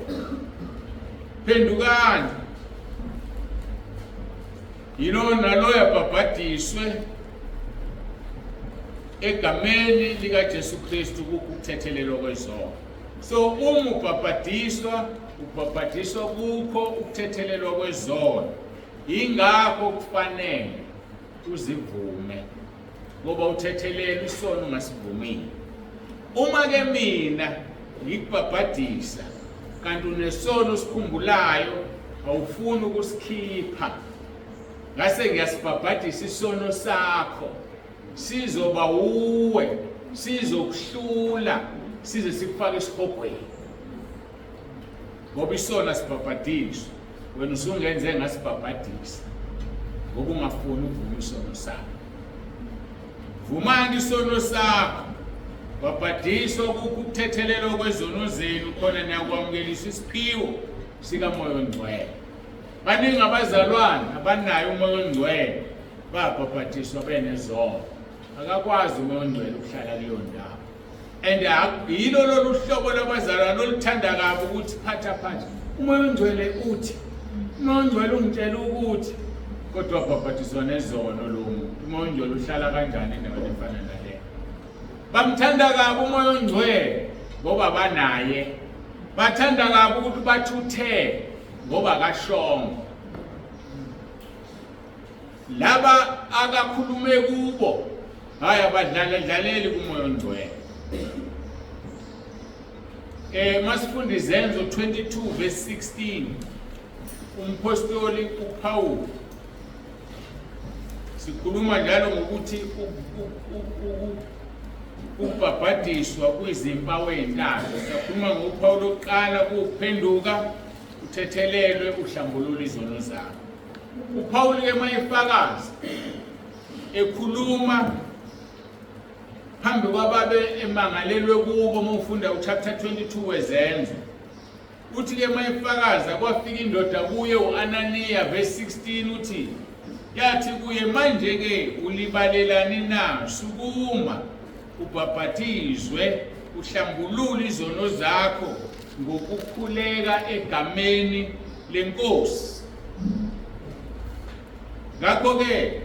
phendukani, yilowo naloyo abhabhadiswe egameni likaJesu Kristu kukuthethelelwa kwezono. So uma ubhabhadiswa, ubhabhadiswa kukho ukuthethelelwa kwezono. Yingakho kufanele uzivume, ngoba uthethelelwa isono ungasivumile. Uma ke mina ngikubhabhadisa kanti unesono osikhumbulayo awufuni ukusikhipha, ngase ngiyasibhabhadisa isono sakho, sizoba wuwe, sizokuhlula, size sikufake esihogweni. Ngoba isono asibhabhadiswa, wena usungenze ngasibhabhadisa ngoba ungafuni ukuvuma isono sakho. Vumani isono sakho, babhadiswa kukho ukuthethelelwa kwezono zenu, khona niyakwamukelisa isiphiwo sikaMoya oNgcwele. Baningi abazalwane abanayo uMoya oNgcwele, babhabhadiswa benezono. Akakwazi uMoya oNgcwele ukuhlala kuleyo ndawo. And yilo lolu hlobo lwabazalwane oluthanda kabi ukuthi phatha phatha. UMoya oNgcwele uthi, uMoya oNgcwele ungitshela ukuthi, kodwa wabhabhadiswa nezono lowo muntu. UMoya oNgcwele uhlala kanjani endaweni efana naleyo? Bamthanda kabi uMoya oNgcwele ngoba banaye. Bathanda kabi ukuthi bathuthe ngoba kashongo. Laba akakhulume kubo, hayi abadlala dlaleli kuMoya oNgcwele. Masifunda iZenzo 22 verse 16. Umphostoli uPawulu sikhuluma njalo ngokuthi ukubhabhadiswa kwizimpawu ezintathu. Sikhuluma ngophawu lokuqala kuwukuphenduka, uthethelelwe, uhlambulule izono zakho. UPawulu ke mayefakaza ekhuluma phambi kwababe emangalelwe kubo, uma ufunda uchapter 22 weZenzo, Uthi-ke uma efakaza kwafika indoda kuye u-Ananiya, verse 16 uthi, yathi kuye, manje-ke ulibalelani na? Sukuma ubhabhathizwe uhlambulule izono zakho ngokukhuleka egameni leNkosi. Ngakho-ke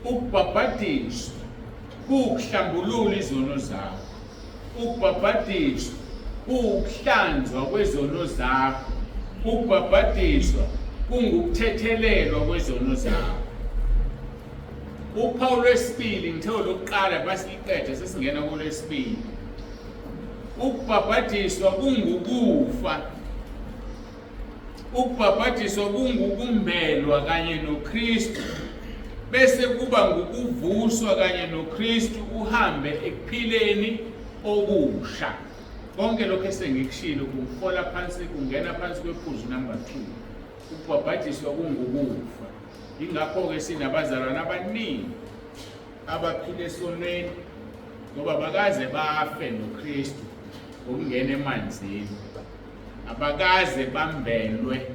ukubhabhadiswa kuwukuhlambulula izono zakho. Ukubhabhadiswa kuwukuhlanzwa kwezono zakho. Ukubhabhadiswa kungukuthethelelwa kwezono zakho. Uphawu lwesibili, ngithe olokuqala basiqede sesingena kolwesibili. Ukubhabhadiswa kungukufa. Ukubhabhadiswa kungukumbelwa kanye noKristu bese kuba ngukuvuswa kanye noKristu uhambe ekuphileni okusha. Konke lokho esengikushilo kungihola phansi, kungena phansi kwephuzu number 2. Ukubhabhadiswa kungukufa. Yingakho-ke sinabazalwane abaningi abaphila esonweni ngoba bakaze bafe noKristu ngokungena emanzini. Abakaze bambelwe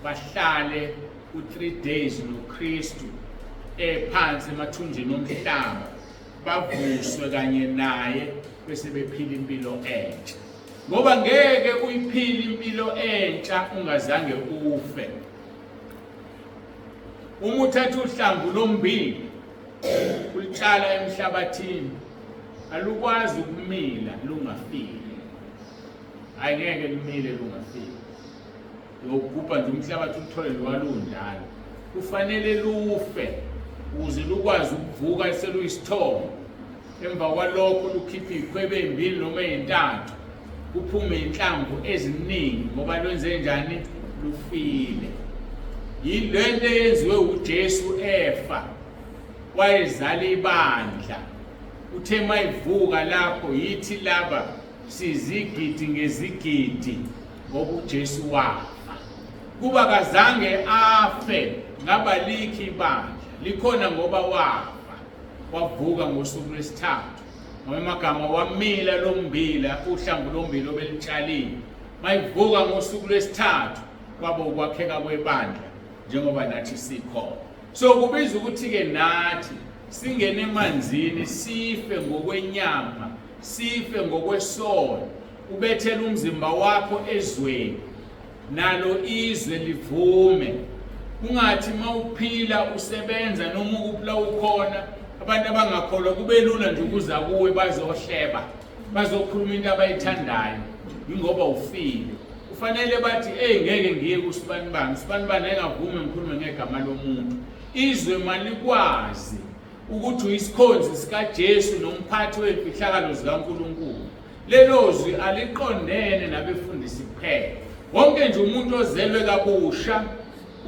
bahlale u-3 days noKristu ephansi emathunjini omhlaba, bavuswe kanye naye bese bephila impilo entsha. Ngoba ngeke uyiphile impilo entsha ungazange ufe. Uma uthatha uhlamvu lombili ulitshala emhlabathini, alukwazi ukumila lungafile. Hayi, ngeke lumile lungafiki. Uyogubha nje umhlabathi uthole lwalunjalo. Kufanele lufe ukuze lukwazi ukuvuka seluyisithombe. Emva kwalokho lukhiphe iy'khwebe ey'mbili noma ey'ntathu, kuphume iy'nhlamvu eziningi ngoba lwenze njani? Lufile. Yile nto eyenziwe uJesu efa, wayezala ibandla. Uthe mayivuka lapho yithi laba Sizigidi ngezigidi ngoba uJesu wafa. Kuba kazange afe ngaba likhi ibandla likhona ngoba wafa wavuka ngosuku lwesithathu. Ngamanye amagama wamila lombila uhlamvu lombila obelitshalile. Mayivuka ngosuku lwesithathu kwaba ukwakheka kwebandla njengoba nathi sikhona. So kubiza ukuthi-ke nathi singene emanzini sife ngokwenyama sife ngokwesono, ubethele umzimba wakho ezweni, nalo izwe livume. Ungathi mawuphila usebenza noma ukuphi la ukhona, abantu abangakholwa kube lula nje ukuza kuwe bazohleba, bazokhuluma into abayithandayo, yingoba ufile. Kufanele bathi, eyi ngeke ngiye kusibanibani, usibanibani engavumi ngikhulume ngegama lomuntu. Izwe malikwazi ukuthi uyisikhonzi sikaJesu nomphathi wey'mfihlakalo zikaNkulunkulu. Lelo zwi aliqondene nabefundisi kuphela. Wonke nje umuntu ozelwe kabusha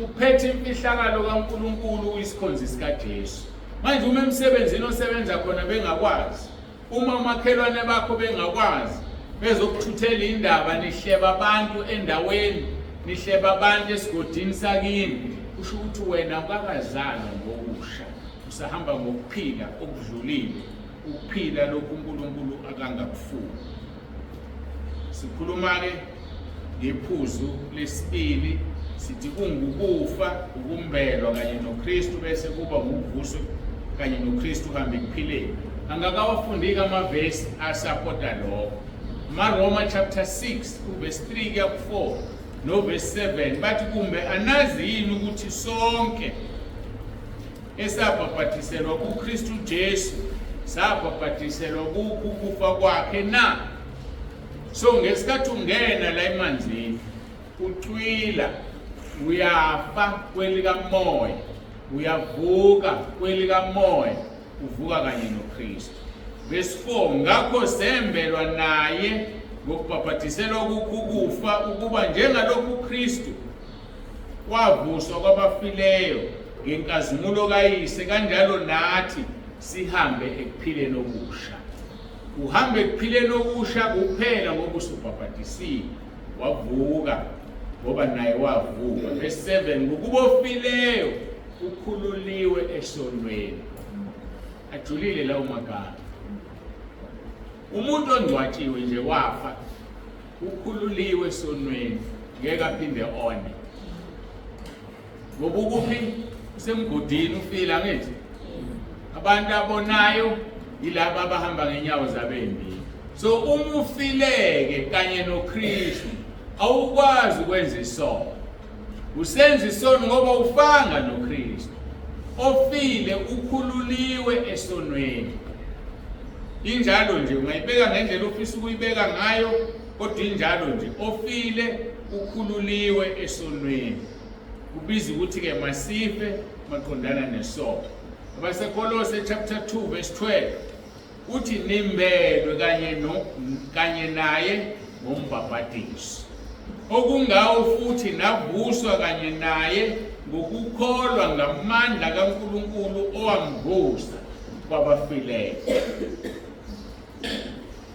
uphethe imfihlakalo kaNkulunkulu, uyisikhonzi sikaJesu. Manje uma emsebenzini osebenza khona bengakwazi, uma omakhelwane bakho bengakwazi, bezokuthuthela indaba, nihleba abantu endaweni, nihleba abantu esigodini sakini, kusho ukuthi wena awukakazalwa ngokusha. Usahamba ngokuphila okudlulile, ukuphila lokhu uNkulunkulu akangakufuni. Sikhuluma-ke ngephuzu lesibili, sithi kungukufa, ukumbelwa kanye noKristu, bese kuba ngukuvuswa kanye noKristu uhambe ekuphileni. Angakawafundiki amavesi asapota lokho. AmaRoma chapter 6 uverse 3 kuya ku-4 noverse 7 bathi, kumbe anazi yini ukuthi sonke esabhabhadiselwa kuKristu Jesu sabhabhadiselwa kukho ukufa kwakhe na? So ngesikhathi ungena la emanzini ucwila, uyafa kwelikamoya, uyavuka kwelikamoya, uvuka kanye noKristu. Verse 4, ngakho sembelwa naye Ngokubhabhadiselwa ukufa ukuba njengalokhu uKristu wavuswa kwabafileyo ngenkazimulo kaYise, kanjalo nathi sihambe ekuphileni okusha. Uhambe ekuphileni okusha kuphela ngoba usubhabhadisiwe, wavuka ngoba naye wavuka. Verse 7, ngokuba ofileyo ukhululiwe esonweni. Ajulile lawo magama. Umuntu ongcwatshiwe nje wafa ukhululiwe esonweni, ngeke aphinde one. Ngoba ukuphi? Usemgodini, ufile, angithi? Abantu abonayo yilaba abahamba ngenyawo zabo ezimbili. So uma ufileke kanye noKristu awukwazi ukwenza isono. Usenza isono ngoba ufanga noKristu. Ofile ukhululiwe esonweni. Injalo nje, ungayibeka ngendlela ofisa ukuyibeka ngayo, kodwa injalo nje, ofile ukhululiwe esonweni. Kubiza ukuthi-ke masife maqondana nesono. AbaseKolose chapter 2 verse 12 uthi nimbelwe kanye no kanye naye ngombhabhadiso, okungawo futhi navuswa kanye naye ngokukholwa ngamandla kaNkulunkulu owamvusa kwabafileyo.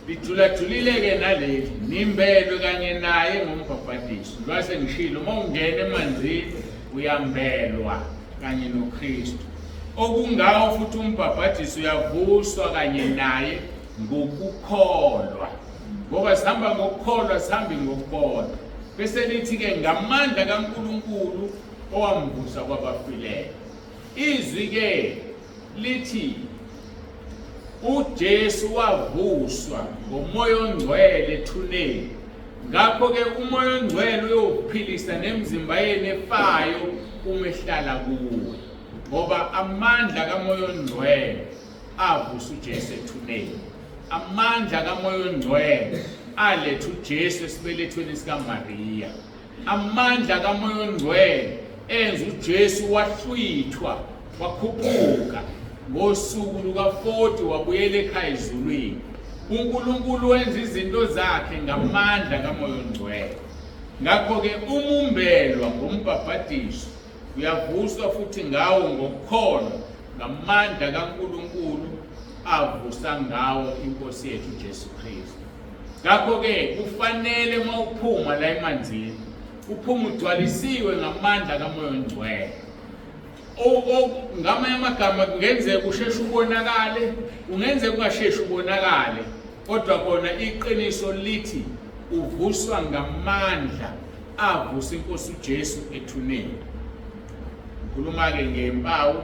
Lijulajulile-ke naleli, nimbelwe kanye naye ngombhabhadiso. Njengoba sengishilo, uma ungena emanzini uyambelwa kanye noKristu. Okungawo futhi umbhabhadiso uyavuswa kanye naye ngokukholwa. Ngoba sihamba ngokukholwa, sihambi ngokubona. Bese lithi-ke ngamandla kaNkulunkulu owamvusa kwabafileyo. Izwi-ke lithi uJesu wavuswa ngoMoya oNgcwele ethuneni. Ngakho-ke uMoya oNgcwele uyokuphilisa nemizimba yenu efayo uma ehlala kuwe, ngoba amandla kaMoya oNgcwele avusa uJesu ethuneni. Amandla kaMoya oNgcwele aletha uJesu esibelethweni sikaMariya. Amandla kaMoya oNgcwele enza uJesu wahlwithwa wakhuphuka ngosuku luka-40 wabuyela ekhaya ezulwini. UNkulunkulu wenza izinto zakhe ngamandla kaMoya oNgcwele. Ngakho-ke uma umbelwa ngombhabhadiso uyavuswa futhi ngawo ngokukholwa ngamandla kaNkulunkulu avusa ngawo iNkosi yethu uJesu Kristu. Ngakho-ke kufanele uma uphuma la emanzini uphume ugcwalisiwe ngamandla kaMoya oNgcwele. Ngamanye amagama kungenzeka usheshe ubonakale, kungenzeka ungasheshi ubonakale, kodwa kona iqiniso lithi uvuswa ngamandla avusa iNkosi uJesu ethuneni. Ngikhuluma-ke ngempawu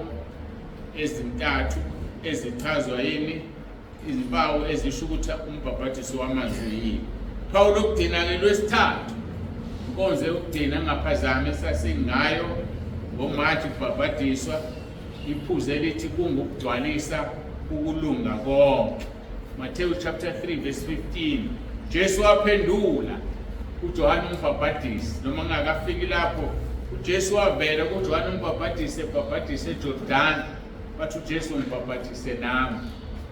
ezintathu ezichazwa yini? Izimpawu ezisho ukuthi umbhabhadiso wamanzi uyini. Phawu lokugcina-ke lwesithathu, inkonzo yokugcina engaphazami esasingayo ngoMarch kubhabhadiswa, iphuzu elithi kungukugcwalisa ukulunga konke. Matthew chapter 3 verse 15. Jesu waphendula uJohane umbhabhadisi, noma ngakafiki lapho uJesu wavela kuJohane umbhabhadisi ebhabhadisa eJordani. Wathi uJesu ngibhabhadise nami.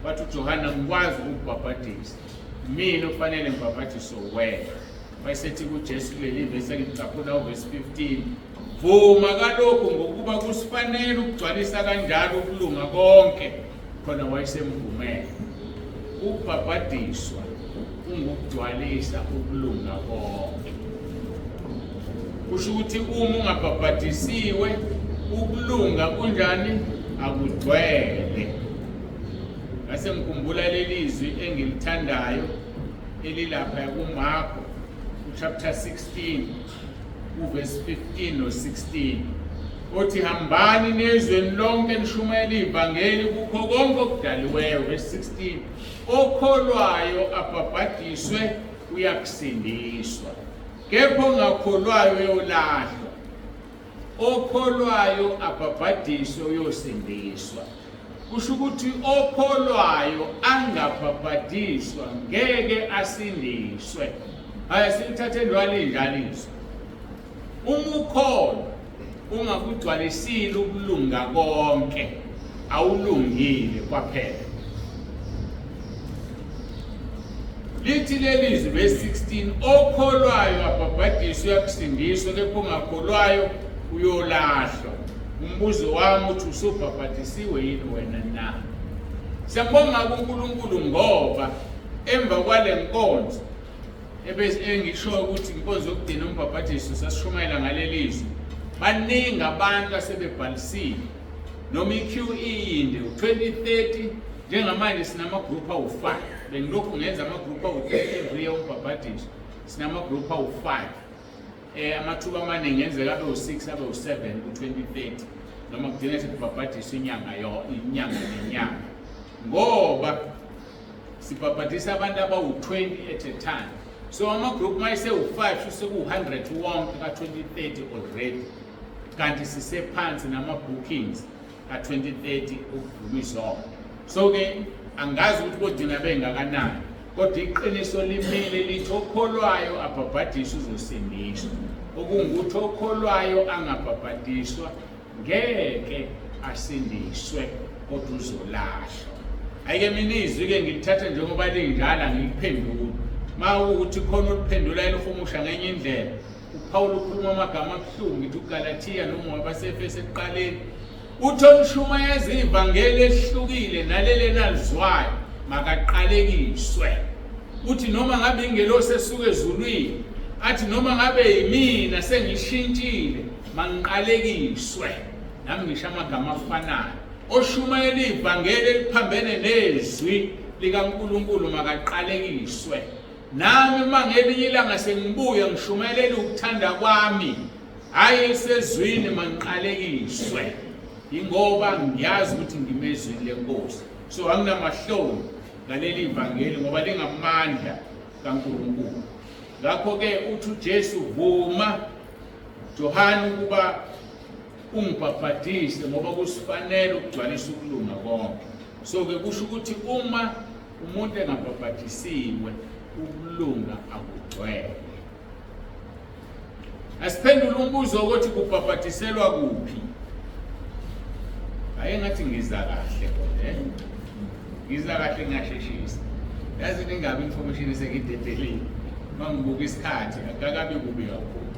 Wathi uJohane angikwazi ukubhabhadisa, mina okufanele ngibhabhadiswe wena. Wayesethi kuJesu kuleli vesi engilicaphuna uvesi 15, vuma kalokhu ngokuba kusifanele ukugcwalisa kanjalo ukulunga konke. Khona wayesemvumela. Ukubhabhadiswa kungukugcwalisa ukulunga konke. Kusho ukuthi uma ungabhabhadisiwe ukulunga kunjani? Akugcwele. Ngase ngikhumbula leli zwi engilithandayo elilapha kuMarko chapter 16 uverse 15 no 16, othi hambani nezweni lonke nishumayele ivangeli kukho konke okudaliweyo. Verse 16, okholwayo abhabhadiswe uyakusindiswa, kepha ongakholwayo uyolahlwa. Okholwayo abhabhadiswe uyosindiswa. Kusho ukuthi okholwayo angabhabhadiswa ngeke asindiswe. Hayi, silithathe lwalinjalo izwi. Uma ukholwa ungakugcwalisile ukulunga konke, awulungile kwaphela. Lithi leli zwi, verse 16, okholwayo abhabhadiswe uyakusindiswa, kepha ongakholwayo uyolahlwa. Umbuzo wami uthi usubhabhadisiwe yini wena na? Siyambonga kuNkulunkulu ngoba emva kwale nkonzo ebese engisho ukuthi inkonzo yokugcina umbhabhadiso sasishumayela ngaleli zwi, baningi abantu asebebhalisile noma i-QE yinde u-2030. Njengamanje sinama-group awu-5. Bengilokhu ngenza ama-group awu-3 every year umbhabhadiso, sinama-group awu-5. Amathuba amaningi ngenzeka abe u-6, abe u-7 ku-2030, noma kugcine sekubhabhadiswa inyanga yo inyanga nenyanga, ngoba sibhabhadisa abantu abawu-20 at a time. So ama-group uma esewu-5 seku-100 wonke ka-2030 already, kanti sisephansi nama-bookings ka-2030 ukudlula izolo. So-ke angazi ukuthi kodina bengakanani, kodwa iqiniso limile lithi okholwayo abhabhadiswe uzosindiswa. Okungukuthi okholwayo angabhabhadiswa ngeke asindiswe, kodwa uzolahlwa. Ayike mina izwi-ke ngilithatha njengoba linjalo, angiliphenduli. Uma ukuthi khona oliphendula elihumusha ngenye indlela, uPawulu ukhuluma amagama abuhlungu, ngithi uGalathiya noma wabaseEfesu ekuqaleni, uthi onishumayeza ivangeli elihlukile naleli enalizwayo makaqalekiswe. Uthi noma ngabe ingelosi esuka ezulwini, athi noma ngabe yimina sengishintshile, mangiqalekiswe. Nami ngisho amagama afanayo. Oshumayela ivangeli eliphambene nezwi likaNkulunkulu makaqalekiswe. Nami uma ngelinye ilanga sengibuya ngishumayelele ukuthanda kwami, hhayi elisezwini, mangiqalekiswe. Yingoba ngiyazi ukuthi ngime ezwini leNkosi. So anginamahloni ngaleli vangeli ngoba lingamandla kaNkulunkulu. Ngakho-ke uthi uJesu, vuma Johane ukuba ungibhabhadise ngoba kusifanele ukugcwalisa ukulunga konke. So-ke kusho ukuthi uma umuntu engabhabhadisiwe ukulunga akugcwele. Asiphendule umbuzo ukuthi kubhabhadiselwa kuphi. Hayi, ngathi ngiza kahle kodwa eh? Ngiza kahle, ngiyasheshisa. Yazi ningabi information esengidedelile. Mangibuka isikhathi akakabi kubi kakhulu.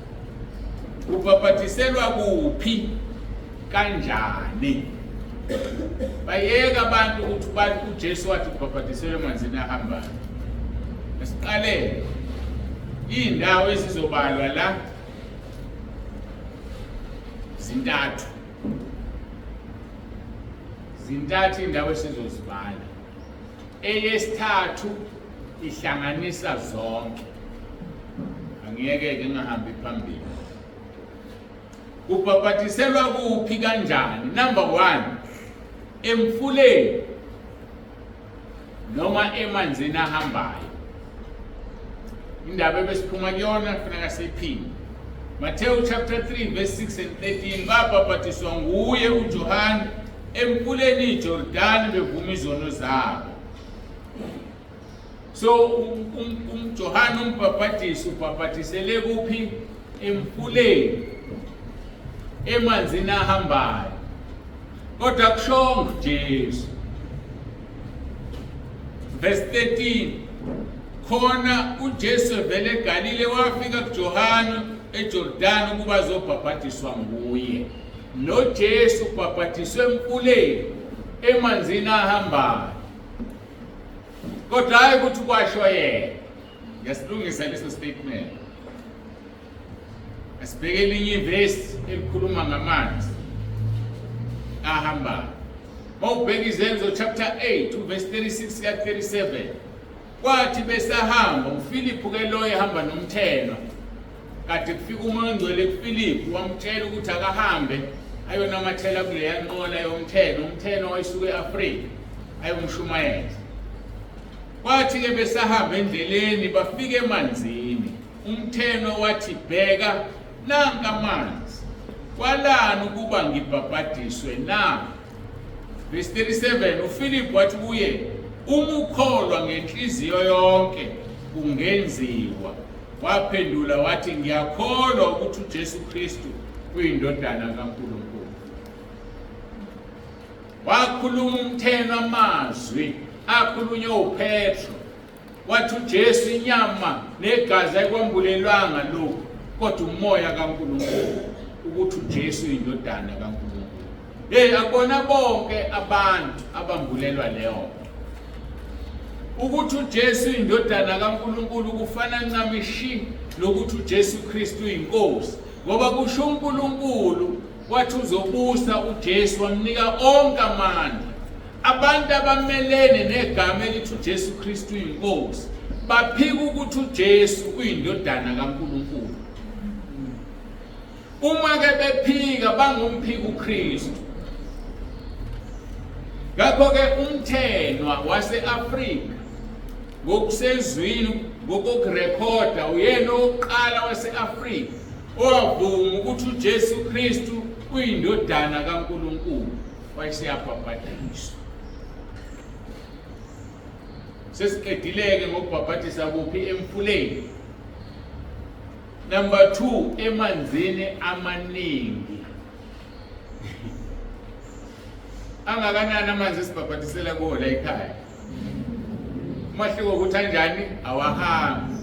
Kubhabhadiselwa kuphi, kanjani? Bayeka abantu ukuthi bathi uJesu wathi kubhabhadiselwe emanzini ahambayo. Asiqalele iy'ndawo ezizobalwa la zintathu, zintathu indawo esizozibala. Eyesithathu ihlanganisa zonke. Angiyeke-ke ngingahambi phambili. Kubhabhadiselwa kuphi, kanjani? Number 1, emfuleni noma emanzini ahambayo. Indaba ebesiphuma kuyona kufuneka siyiphinde. Matthew chapter 3 verse 6 and 13, babhabhadiswa nguye uJohane emfuleni iJordani bevuma izono zabo. So uJohane umbhabhadisi ubhabhadisele kuphi? Emfuleni, emanzini ahambayo. Kodwa kushongo Jesu. Verse 13, khona uJesu evele eGalile wafika kuJohane eJordani ukuba azobhabhadiswa nguye. NoJesu ubhabhadiswe emfuleni, emanzini ahambayo. Kodwa hayi ukuthi kwasho yena. Ngiyasilungisa leso statement. Asibheke elinye ivesi elikhuluma ngamanzi ahambayo. Mawubheka Izenzo chapter 8 uverse 36 ka 37. Kwathi besahamba uFiliphu ke loyo ehamba nomthenwa, kade kufika uMoya oNgcwele kuFiliphu wamtshela ukuthi akahambe ayonamathela kuleya nqola yomthenwa, umthenwa wayesuka e-Afrika ayomshumayeza. Kwathi-ke besahamba endleleni bafika emanzini, umthenwa wathi, bheka nanka amanzi, kwalani ukuba ngibhabhadiswe na? Verse 37, uFiliphu wathi kuye, uma ukholwa ngenhliziyo yonke kungenziwa. Waphendula wathi, ngiyakholwa ukuthi uJesu Kristu uyindodana kaNkulunkulu. Wakhuluma umthenwa amazwi akhulunywe uPetro. Wathi uJesu inyama negazi ayikwambulelwanga lokhu, kodwa umoya kaNkulunkulu ukuthi uJesu uyindodana kaNkulunkulu. Hey, akubona bonke abantu abambulelwa leyo ukuthi uJesu uyindodana kaNkulunkulu kufana ncamishi nokuthi uJesu Kristu uyinkosi, ngoba kusho uNkulunkulu wathi uzobusa uJesu wamnika onke amandla. Abantu abamelene negama elithi uJesu Kristu uyinkosi baphika ukuthi uJesu uyindodana kaNkulunkulu. Uma ke bephika bangumphika uKristu. Ngakho ke umthenwa wase-Afrika ngokusezwini ngokokurekhoda uyena owokuqala wase-Afrika owavuma ukuthi uJesu Kristu uyindodana kaNkulunkulu wayeseyabhabhadiswa. Sesiqedileke ngokubhabhadisa kuphi? Emfuleni. Number 2, emanzini amaningi. Angakanani amanzi esibhabhadisela kuwo la ekhaya? Umahluko ukuthi anjani? Awahambi.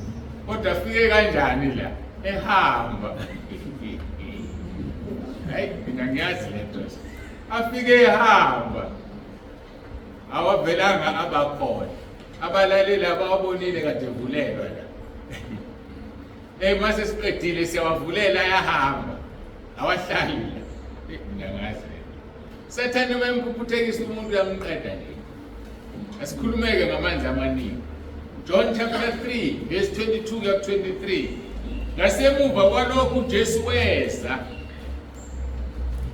Kodwa afike kanjani la? Ehamba. Hayi, mina ngiyazi le nto. Afike ehamba. Awavelanga abakhona. Abalaleli abawabonile kade vulelwa la. Eh mase siqedile siyawavulela ayahamba. Awahlali la. Mina ngazi. Sathane uma emphuphuthekisa umuntu uyamqeda nje. Asikhulumeke ngamanzi amaningi. John chapter 3 verse 22 kuya 23. Ngasemuva kwalokhu uJesu weza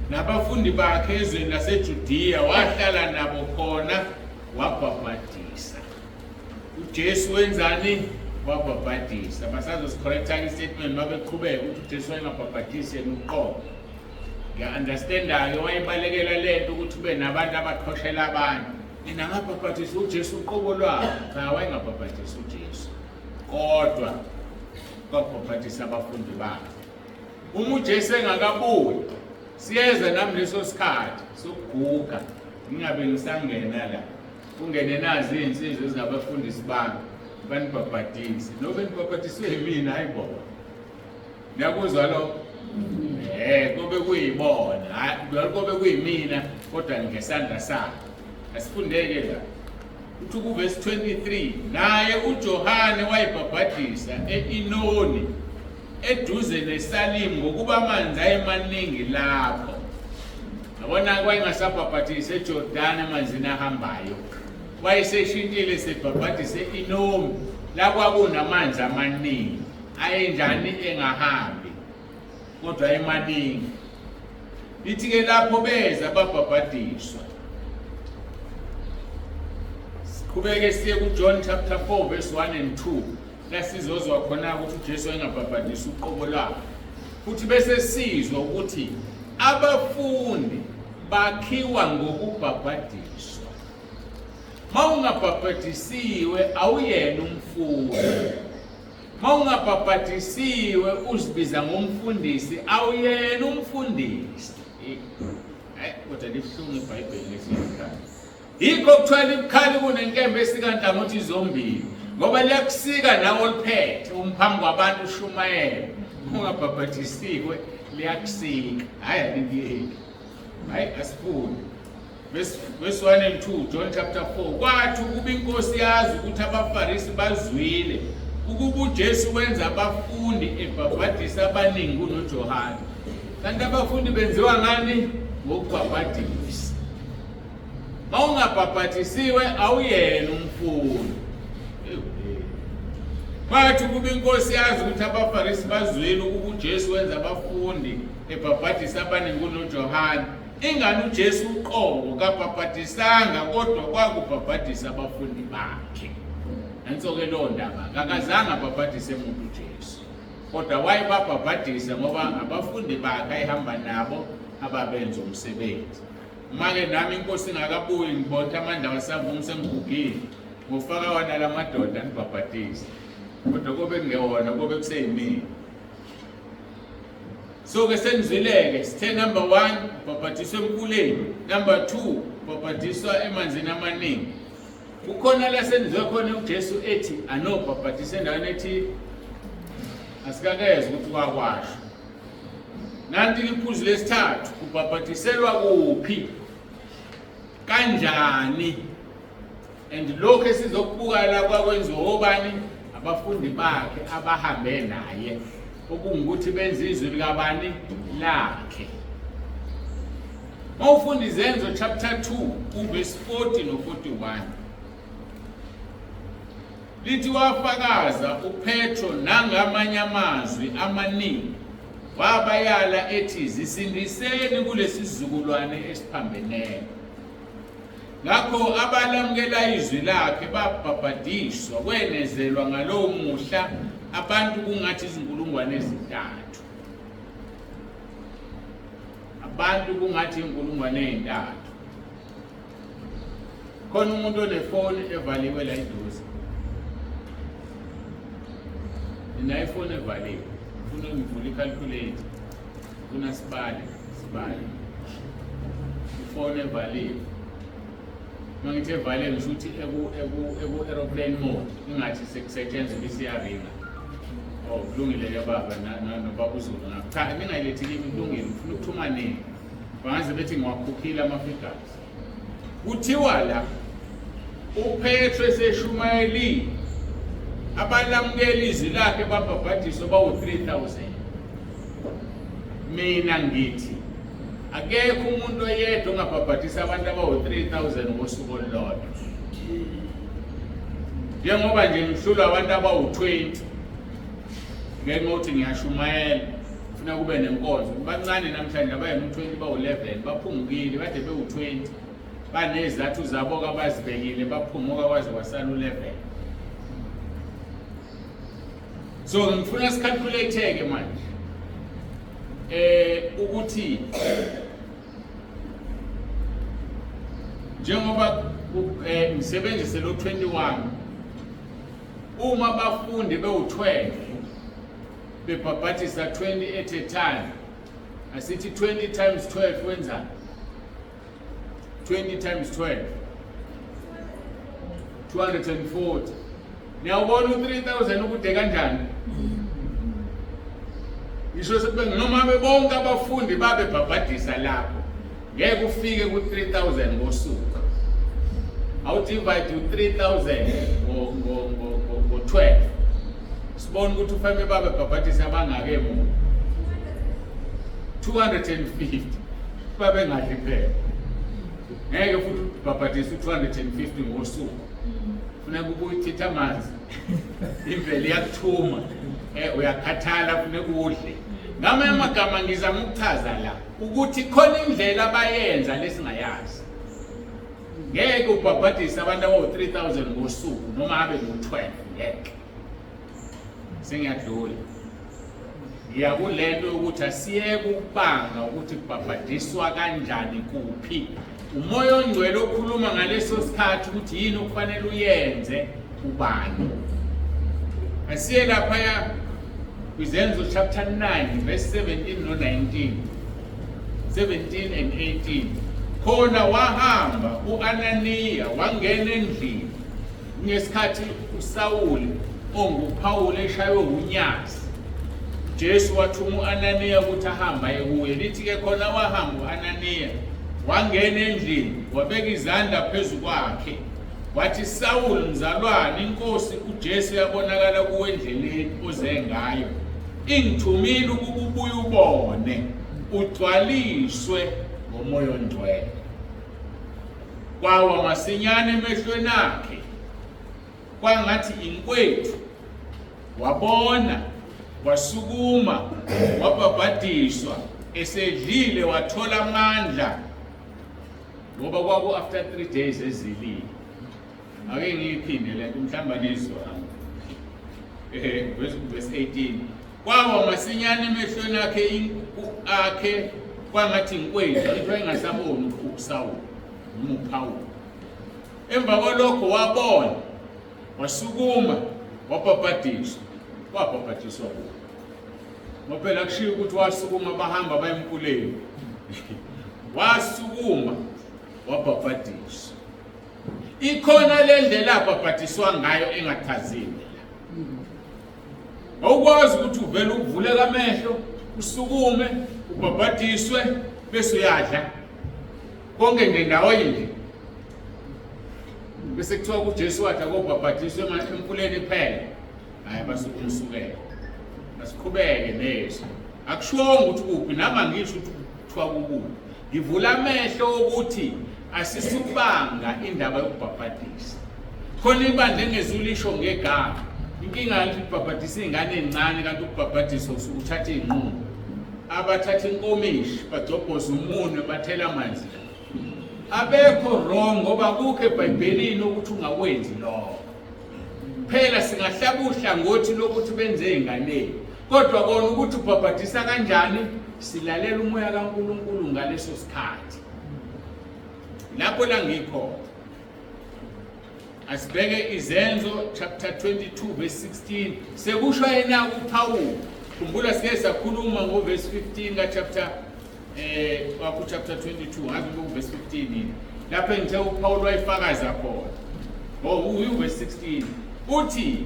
nabafundi bakhe ezweni laseJudiya, wahlala nabo khona wabhabhadisa. uJesu wenzani? Wabhabhadisa. Basazosikhorektha i-statement mabeqhubeka ukuthi uJesu wayengabhabhadisi yena uqobo. Ngiya-understanda-ke wayebalekela le nto ukuthi ube nabantu abaqhoshela abantu. Nina ngabhabhadisa uJesu uqobo lwakhe. Cha, wayengabhabhadisi uJesu. Kodwa kwabhabhadisa abafundi bakhe. Uma uJesu engakabuyi, siyeza nami leso sikhathi sokuguga, ngingabe ngisangena la. Kungene nazi iy'nsizwa ezingabafundisi bami banibhabhadise nobe nibhabhadiswe yimina hayi bo niyakuzwa lokho eh kobe kuyibona hayi kobe kuyimina kodwa ngesandla sakhe asifundeke la uthi kuvesi 23 naye uJohane wayibhabhadisa e-Inoni eduze neSalimu ngokuba amanzi ayemaningi lapho. Yabona wayengasabhabhadisi eJordani emanzini ahambayo, wayeseshintshile sebhabhadise e-Inomi la kwakunamanzi amaningi ayenjani engahambi kodwa ayemaningi. Lithi-ke lapho beza babhabhadiswa. Siqhubeke siye kuJohn chapter 4 verse 1 and 2. Lasizozwa khona ukuthi uJesu wayengabhabhadisi uqobo lwakhe. Futhi bese sizwa ukuthi abafundi bakhiwa ngokubhabhadiswa. Mawungabhabhadisiwe awuyena umfundi. Mawungabhabhadisiwe uzibiza ngomfundisi awuyena umfundisi. Hayi kodwa libuhlungu iBhayibheli lesikhathi. Yikho kuthiwa libukhali kunenkemba esika nhlangothi zombili ngoba liyakusika nawe oliphethe umphambi kwabantu ushumayela ungabhabhadisiwe liyakusika. Hhayi alikuyeki, hhayi asifuni. Verse 1 and 2 John chapter 4 kwathi ukuba inkosi yazi ukuthi abaFarisi bazwile ukuba uJesu wenza abafundi ebhabhadisa abaningi kunoJohane. Kanti abafundi benziwa ngani? Ngokubhabhadisa. Mawungabhabhadisiwe awuyena umfundi. Kwathi ukuba inkosi yazi ukuthi abaFarisi bazwile ukuba uJesu wenza abafundi ebhabhadisa abaningi kunoJohane, ingani uJesu uqobo kabhabhadisanga kodwa kwakubhabhadisa abafundi bakhe. Nanso-ke leyo ndaba, kakazange abhabhadise muntu uJesu, kodwa wayebabhabhadisa ngoba abafundi bakhe ayehamba nabo ababenza umsebenzi. Uma-ke nami inkosi ingakabuyi ngibotha amandla wasavuma sengigugile ngofaka wona la madoda nibhabhadise kodwa kobe kungewona kobe kuseyimina. So ke senizwileke sithe number 1 ubhabhadiswa emfuleni, number 2 ubhabhadiswa emanzini amaningi. Kukhona la senizwe khona uJesu ethi anobhabhadisa endaweni ethile. Asikakezwa ukuthi kwakwasho. Nanti iphuzu lesithathu, kubhabhadiselwa kuphi? Kanjani? And lokho esizokubuka la kwakwenziwa obani? Abafundi bakhe abahambe naye, okungukuthi benza izwi likabani? Lakhe. Mawufunda iZenzo chapter 2 uverse 40 no 41 lithi wafakaza uPetro nangamanye amazwi amaningi wabayala ethi zisindiseni kulesi sizukulwane esiphambeneyo. Ngakho abalamukela izwi lakhe babhabhadiswa, kwenezelwa ngalowo muhla abantu kungathi izinkulungwane ezintathu. Abantu kungathi inkulungwane ezintathu. Khona umuntu onefoni evaliwe la eduze. Nina ifoni evaliwe. Ufuna ngivule i-calculator. Ufuna sibale, sibale. Ifoni evaliwe. Uma ngithi evaliwe ngisho ukuthi eku-aeroplane mode ingathi sekusetshenzwa ibisiyaringa. Oh, kulungile ke baba nobaba uZulu ngakho. Cha, ningayilethi kimi kulungile, ngifuna ukuthuma nini. Bangaze bethi ngiwakhukhile ama-figures. Kuthiwa la uPetru eseshumayelile abalamukela izwi lakhe babhabhadiswa bawu-3000. Mina ngithi akekho umuntu oyedwa ongabhabhadisa abantu abawu-3000 ngosuku olulodwa. Njengoba nje ngihlulwa abantu abawu-20 ngenxa yokuthi ngiyashumayela funa kube nenkonzo bancane namhlanje abayena u-20 bawu-11 baphungukile bade bewu-20 banezizathu zabo-ke abazibekile baphumuka kwaze kwasala u-11 so ngifuna sikhalculate-ke manje eh ukuthi njengoba eh, ngisebenzise lo 21 uma abafundi bewu-12 bebhabhadisa 20 at a time asithi 20 times 12 wenzani 20 times 12 240 niyawubona u-3000 ukude kanjani ngisho sekube noma bebonke abafundi babebhabhadisa lapho ngeke ufike ku-3000 ngosuku awudivide u-3000 ngo-12 sibone ukuthi ufeme babebhabhadisa abangake emuva 250 babengadli phela ngeke futhi ubhabhadise u-250 ngosuku funeka ubuye uthithe amanzi imvelo iyakuthuma um uyakhathala funeka udle ngamanye amagama ngizama ukuchaza la ukuthi khona indlela abayenza lesingayazi ngeke ubhabhadise abantu abawu-3000 ngosuku noma abe ngu-12 ngeke sengiyadlula ngiya kule nto yokuthi asiyeke ukubanga ukuthi kubhabhadiswa kanjani kuphi umoya ongcwele okhuluma ngaleso sikhathi ukuthi yini okufanele uyenze ubani asiye laphaya kwizenzo chapter 9 verse 17 no 19 17 and 18 khona wahamba uAnaniya wangena endlini ngesikhathi uSawuli onguPawulu eshaywe unyazi Jesu wathuma uAnaniya ukuthi ahambe aye kuye lithi ke khona wahamba uAnaniya wangena endlini wabeka izandla phezu kwakhe wathi Sawuli mzalwane inkosi uJesu yabonakala kuwe endleleni oze ngayo ingithumile ukuba ubuye ubone ugcwaliswe ngomoya ongcwele kwawa masinyane emehlweni akhe kwangathi inkwethu wabona wasukuma wabhabhadiswa esedlile wathola amandla ngoba kwaku after 3 days ezilile ake ngiyiphinde lento mhlawumbe anizwanga eh verse 18 kwawa masinyane emehlweni akhe akhe kwangathi inkwethu into engasaboni uSawuli noma uPawulu emva kwalokho wabona wasukuma wabhabhadiswa wabhabhadiswa kuwo ngoba phela kushiwo ukuthi wasukuma bahamba baye emfuleni wasukuma wabhabhadiswa. Ikhona le ndlela abhabhadiswa ngayo engachaziwe la. Awukwazi ukuthi uvele uvuleke amehlo, usukume, ubhabhadiswe bese uyadla. Konke nje ndawonye nje. Bese kuthiwa kuJesu wathi akobhabhadiswe emfuleni kuphela. Hayi basukumsukela. Asiqhubeke nezwi. Akushiwongo ukuthi kuphi nami angisho ukuthi kuthiwa kukuphi. Ngivula amehlo ukuthi asisubanga indaba yokubhabhadisa. Khona ibandla engezulisho ngegama. Inkinga yathi ubhabhadisa iy'ngane ey'ncane kanti ukubhabhadisa usuke uthatha iy'nqumo. Abathatha inkomishi bagcobhoza umunwe bathela amanzi la. Abekho wrong ngoba kukho eBhayibhelini ukuthi ungakwenzi lokho. Phela singahlaba uhlangothi lokuthi benze ey'nganeni. Kodwa kona ukuthi ubhabhadisa kanjani silalela umoya kaNkulunkulu ngaleso sikhathi. Lapho la ngikhona. Asibheke Izenzo chapter 22 verse 16. Sekusho yena uPaul. Khumbula sike sakhuluma ngo verse 15 ka chapter wakho chapter 22 ngazi ku verse 15 yini. Lapho engithe uPaul wayefakaza khona. Oh, uyu verse 16. Uthi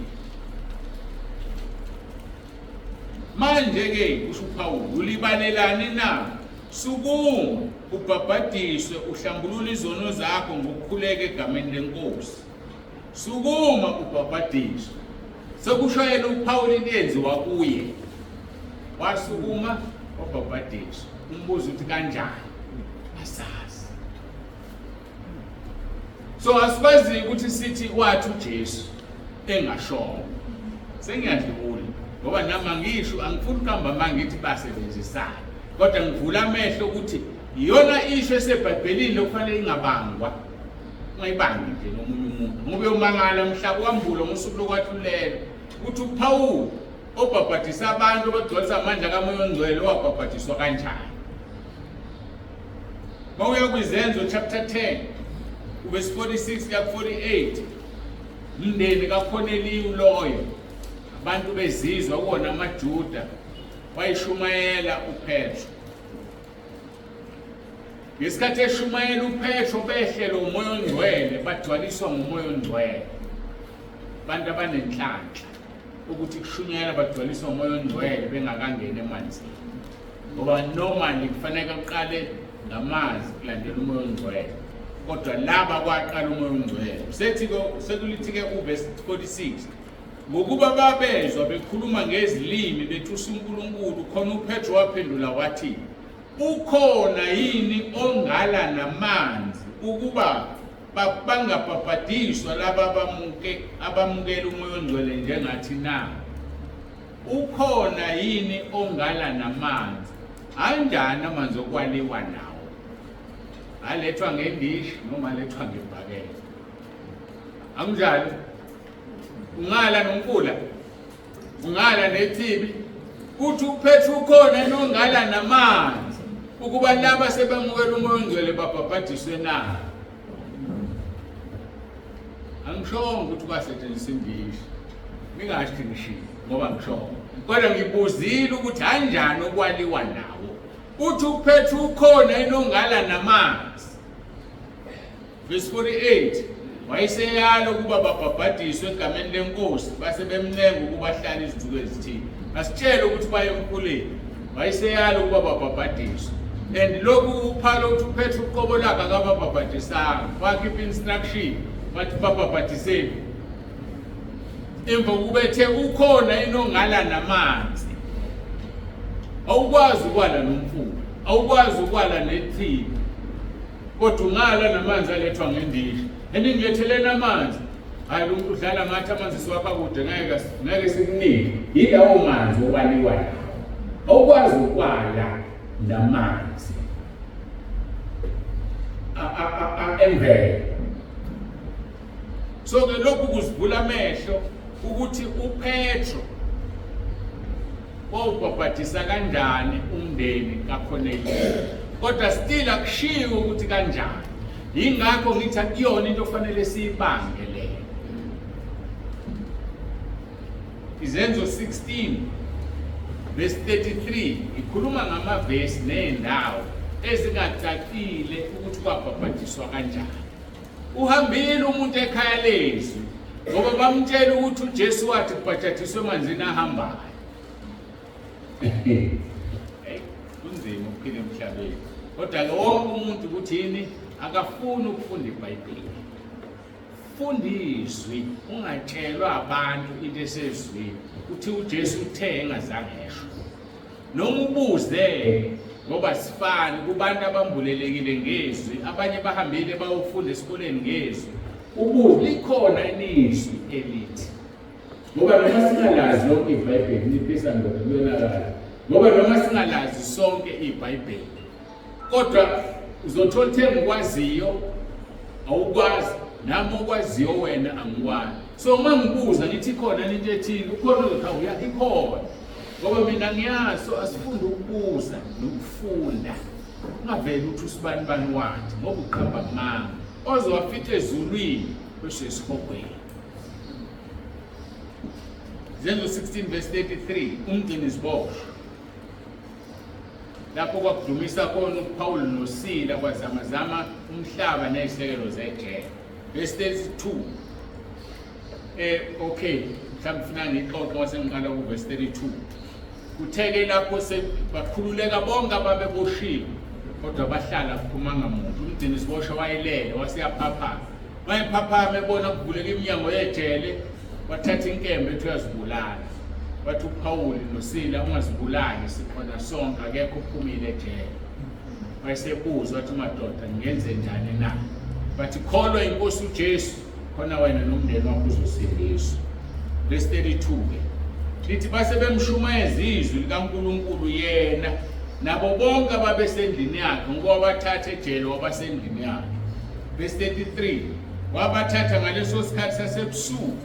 manje ke kusho uPaul ulibalelani na? Sukuma ubhabhadiswe uhlambulule izono zakho ngokukhuleka egameni lenkosi. Sukuma ubhabhadiswe. Sekusho yena uPaul into eyenziwa kuye. Wasukuma wabhabhadiswa. Umbuzo uthi kanjani? Asazi. So asikwazi ukuthi sithi wathi uJesu engashongo. Sengiyadlula ngoba nami angisho angifuni ukuhamba mangithi basebenzisana. Kodwa ngivula amehlo ukuthi iyona isho eseBhayibhelini okufanele ingabangwa. Ungayibangi nje nomunye umuntu. Ngoba uyomangala mhla kwambulo ngosuku lokwahlulela ukuthi uPawulu obhabhadisa abantu abagcwalisa amandla kaMoya oNgcwele wabhabhadiswa kanjani. Mawuya kwizenzo chapter 10 uverse 46 kuya 48 umndeni kaKorneliyu loyo abantu bezizwa kuwona amaJuda wayishumayela uPetro. Ngesikhathi eshumayela uPetro behlelwe umoya ongcwele bagcwaliswa ngumoya ongcwele. Abantu abanenhlanhla ukuthi kushunyayela bagcwaliswa umoya ongcwele bengakangeni emanzini. Ngoba normally kufanele kuqale ngamanzi kulandela umoya ongcwele. Kodwa laba kwaqala umoya ongcwele. Sethi ke sekulithi ke uverse 46 ngokuba babezwa bekhuluma ngezilimi bethusa uNkulunkulu khona uPetro waphendula wathi ukhona yini ongala namanzi ukuba bangabhabhadiswa laba abamuke abamukela umoya ongcwele njengathi na? Ukhona yini ongala namanzi? Anjani amanzi okwaliwa nawo? Alethwa ngendishi noma alethwa ngebhakede? Akunjalo? Ungala nomfula? Ungala nechibi? Uthi uPetru ukhona yini ongala namanzi ukuba laba sebemukela umoya ongcwele babhabhadiswe na? Angishongo ukuthi kwasetshenziswa indishi. Ningasho ukuthi ngishilo ngoba ngishongo. Kodwa ngibuzile ukuthi kanjani okwaliwa nawo. Uthi uPetru ukhona yini ongala namanzi. Verse 48 wayeseyala ukuba babhabhadiswe egameni lenkosi base bemncenga ukuba ahlale izinsuku ezithile. Asitshele ukuthi baye emfuleni. Wayeseyala ukuba babhabhadiswe. And lokhu uphalo ukuthi uPetru uqobo lakhe akababhabhadisanga. Wakhipha instruction wathi babhabhadiseni. Emva kokuba ethe ukhona yini ongala namanzi. Awukwazi ukwala nomfula, awukwazi ukwala nechibi. Kodwa ungala namanzi alethwa ngendishi. Eningiletheleni amanzi. Hayi lo muntu udlala ngathi amanzi siwakha kude ngeke ngeke sikunike. Yilawo manzi okwaliwa nawo. Awukwazi ukwala namanzi emvelo. So ke lokhu kuzivula amehlo ukuthi uPetro wawubhabhadisa kanjani umndeni kaKorneliyu. Kodwa still akushiwo ukuthi kanjani. Yingakho ngithi akuyona into okufanele siyibange leyo. Izenzo 16 verse 33 ikhuluma ngamavesi nezindawo ezingacacile ukuthi kwabhabhadiswa kanjani. Uhambile umuntu ekhaya lezwi ngoba bamtshela ukuthi uJesu wathi kubhajathiswe emanzini ahambayo. Hey, kunzima ukuphila emhlabeni. Kodwa ke wonke umuntu ukuthi yini akafuni ukufunda iBhayibheli. Funda izwi, ungatshelwa abantu into esezwini. Uthi uJesu uthe engazange esho. Noma ubuze ngoba sifani kubantu abambulelekile ngezwi, abanye bahambile bayofunda esikoleni ngezwi. Ubuze likhona izwi elithi ngoba noma singalazi lonke iBhayibheli niphisa ndoda kuyonakala ngoba noma singalazi sonke iBhayibheli kodwa uzothola ukuthi engikwaziyo awukwazi nami okwaziyo wena angikwazi so uma ngibuza ngithi ikhona into ethile ukhona ozothi awuya ikhona ngoba mina ngiyazi so asifunde ukubuza nokufunda ungaveli uthi usibani bani wathi ngoba uqamba amanga ozowafica ezulwini bese esihogweni Zenzo 16 verse 33 umgcini ziboshwa lapho kwakudumisa khona uPaul noSila kwazamazama umhlaba nezisekelo zejele. Verse 32 okay mhlawumbe funa ngixoxe wase ngiqala ku verse 32 kutheke lapho bakhululeka bonke ababeboshiwe kodwa bahlala kuphumanga muntu umgcini siboshwa wayelele waseyaphaphama wayephaphama ebona kuvuleka iminyango yejele wathatha inkemba ethi uyazibulala wathi uPawuli noSila ungazibulali sikhona sonke akekho uphumile ejele wayesebuza wathi madoda ngingenze njani na bathi kholwa inkosi uJesu khona wena nomndeni wakho uzosindiswa verse 32 ke lithi base bemshumayeza izwi likaNkulunkulu yena nabo bonke ababesendlini yakhe ngoba wabathatha ejele wabasendlini yakhe verse 33 wabathatha ngaleso sikhathi sasebusuku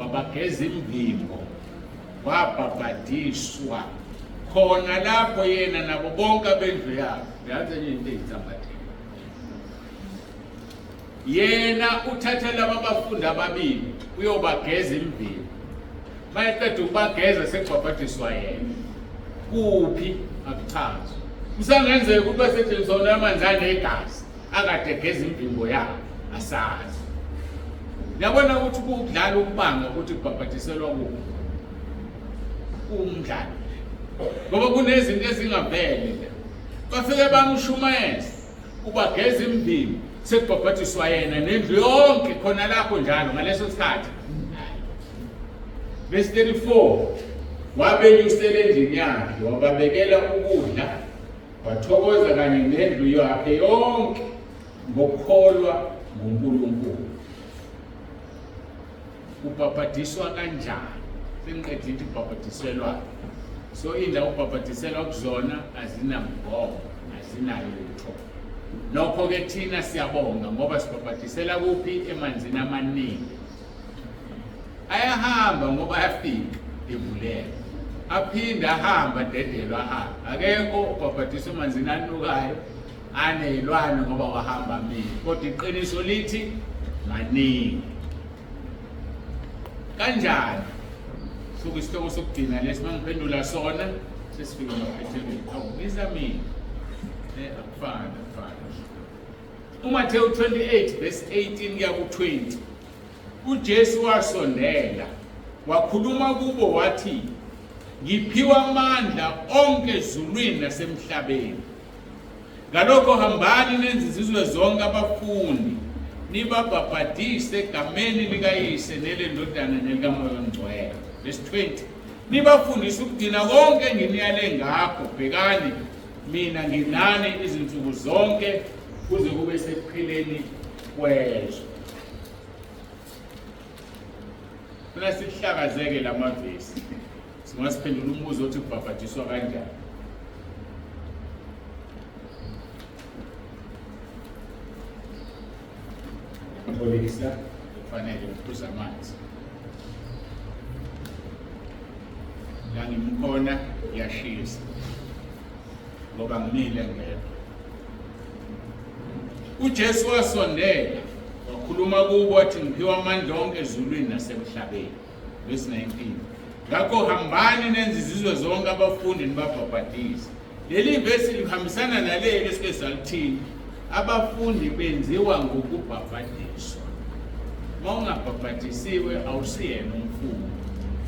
wabageza imvimbo wabhabhadiswa khona lapho yena nabo bonke abendlu yakhe yazi enye into eyinsambathela yena uthatha laba bafundi ababili uyobageza imvimbo mayeqeda ukubageza sekubhabhadiswa yena kuphi akuchazwa kusangenzeka ukuthi basetshenziswa wona amanzi anegazi akade egeza imvimbo yabo asazi Uyabona ukuthi kuwukudlala ukubanga ukuthi kubhabhadiselwa kuphi. Kuwumdlalo. Ngoba kunezinto ezingavele la. Bafike bamshumayeza ubageza imvimbo sekubhabhadiswa yena nendlu yonke khona lapho njalo ngaleso sikhathi. Verse 34 wabenyusela endlini yakhe wababekela ukudla wathokoza kanye nendlu yakhe yonke ngokukholwa nguNkulunkulu. Ubhabhadiswa kanjani? Sengiqedile ukuthi ubhabhadiselwa. So indawo ubhabhadiselwa kuzona azinamgomo, azinalutho. Nokho ke thina siyabonga ngoba sibhabhadisela kuphi emanzini amaningi. Ayahamba ngoba ayafika evuleka. Aphinde ahamba adedelwa ahambe. Akekho ubhabhadiswa emanzini anukayo aneyilwane ngoba wahamba mina kodwa iqiniso lithi maningi kanjani suku isihloko sokugcina lesi mangiphendula sona sesifike emaphethelweni awu ngizamile eh akufani akufani uMathewu 28 verse 18 kuya ku-20 uJesu wasondela wakhuluma kubo wathi ngiphiwa amandla onke ezulwini nasemhlabeni Ngalokho hambani nenze izizwe zonke abafundi, nibabhabhadise egameni likaYise neleNdodana nelikaMoya oNgcwele. Verse 20. Nibafundise ukugcina konke enginiyale ngakho. Bhekani, mina nginani izinsuku zonke kuze kube sekupheleni kwezwe. Funa sihlakazeke lamavesi. Singasiphendula umbuzo othi kubhabhadiswa kanjani? Pholisa kufanele uphuze amanzi. La ngimkhona ngiyashisa ngoba ngimile ngedwa. UJesu wasondela wakhuluma kubo wathi ngiphiwa amandla onke ezulwini nasemhlabeni. Verse 19. Ngakho hambani nenze izizwe zonke abafundi nibabhabhadise. Leli vesi lihambisana naleli esike salithini. Abafundi benziwa ngokubhabhadiswa. Uma ungabhabhadisiwe awusiyena umfundi.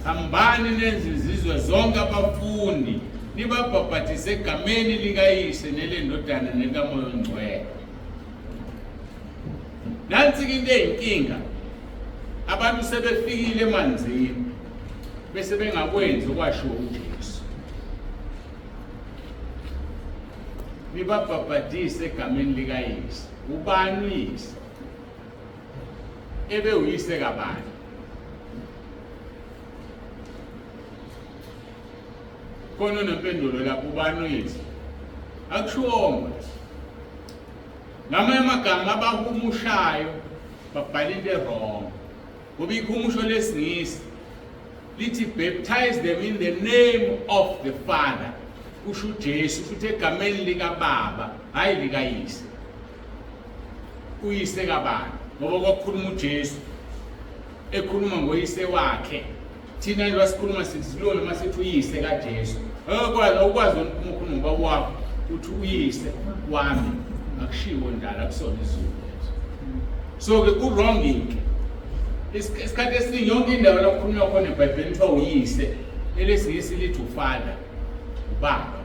Hambani nenze izizwe zonke abafundi, nibabhabhadise egameni likaYise neleNdodana nelikaMoya oNgcwele. Nansi-ke into eyinkinga, abantu sebefikile emanzini bese bengakwenzi okwashiwo uJesu. Nibabhabhadise egameni likaYise. Ubani uyise? Ebe uyise kabani? Khona onempendulo lapho, ubani uyise? Akushiwongo. Ngamanye amagama abahumushayo babhala into e-wrong. Ngoba ihumusho lesiNgisi lithi baptize them in the name of the Father. Kusho uJesu futhi egameni likaBaba, hayi likayise. Uyise kabani? Ngoba kwakukhuluma uJesu ekhuluma ngoyise wakhe. Thina nje sikhuluma sithi silona uma sithi uyise kaJesu. Awukwazi awukwazi uma ukhuluma ngobaba wakho uthi uyise wami. Akushiwo njalo akusona isiZulu leso. So ke ku-wrong ke. Isikhathi esiningi yonke indawo la kukhulunywa khona eBhayibhelini kuthiwa uyise, elesiNgisi lithi ufather, ubaba.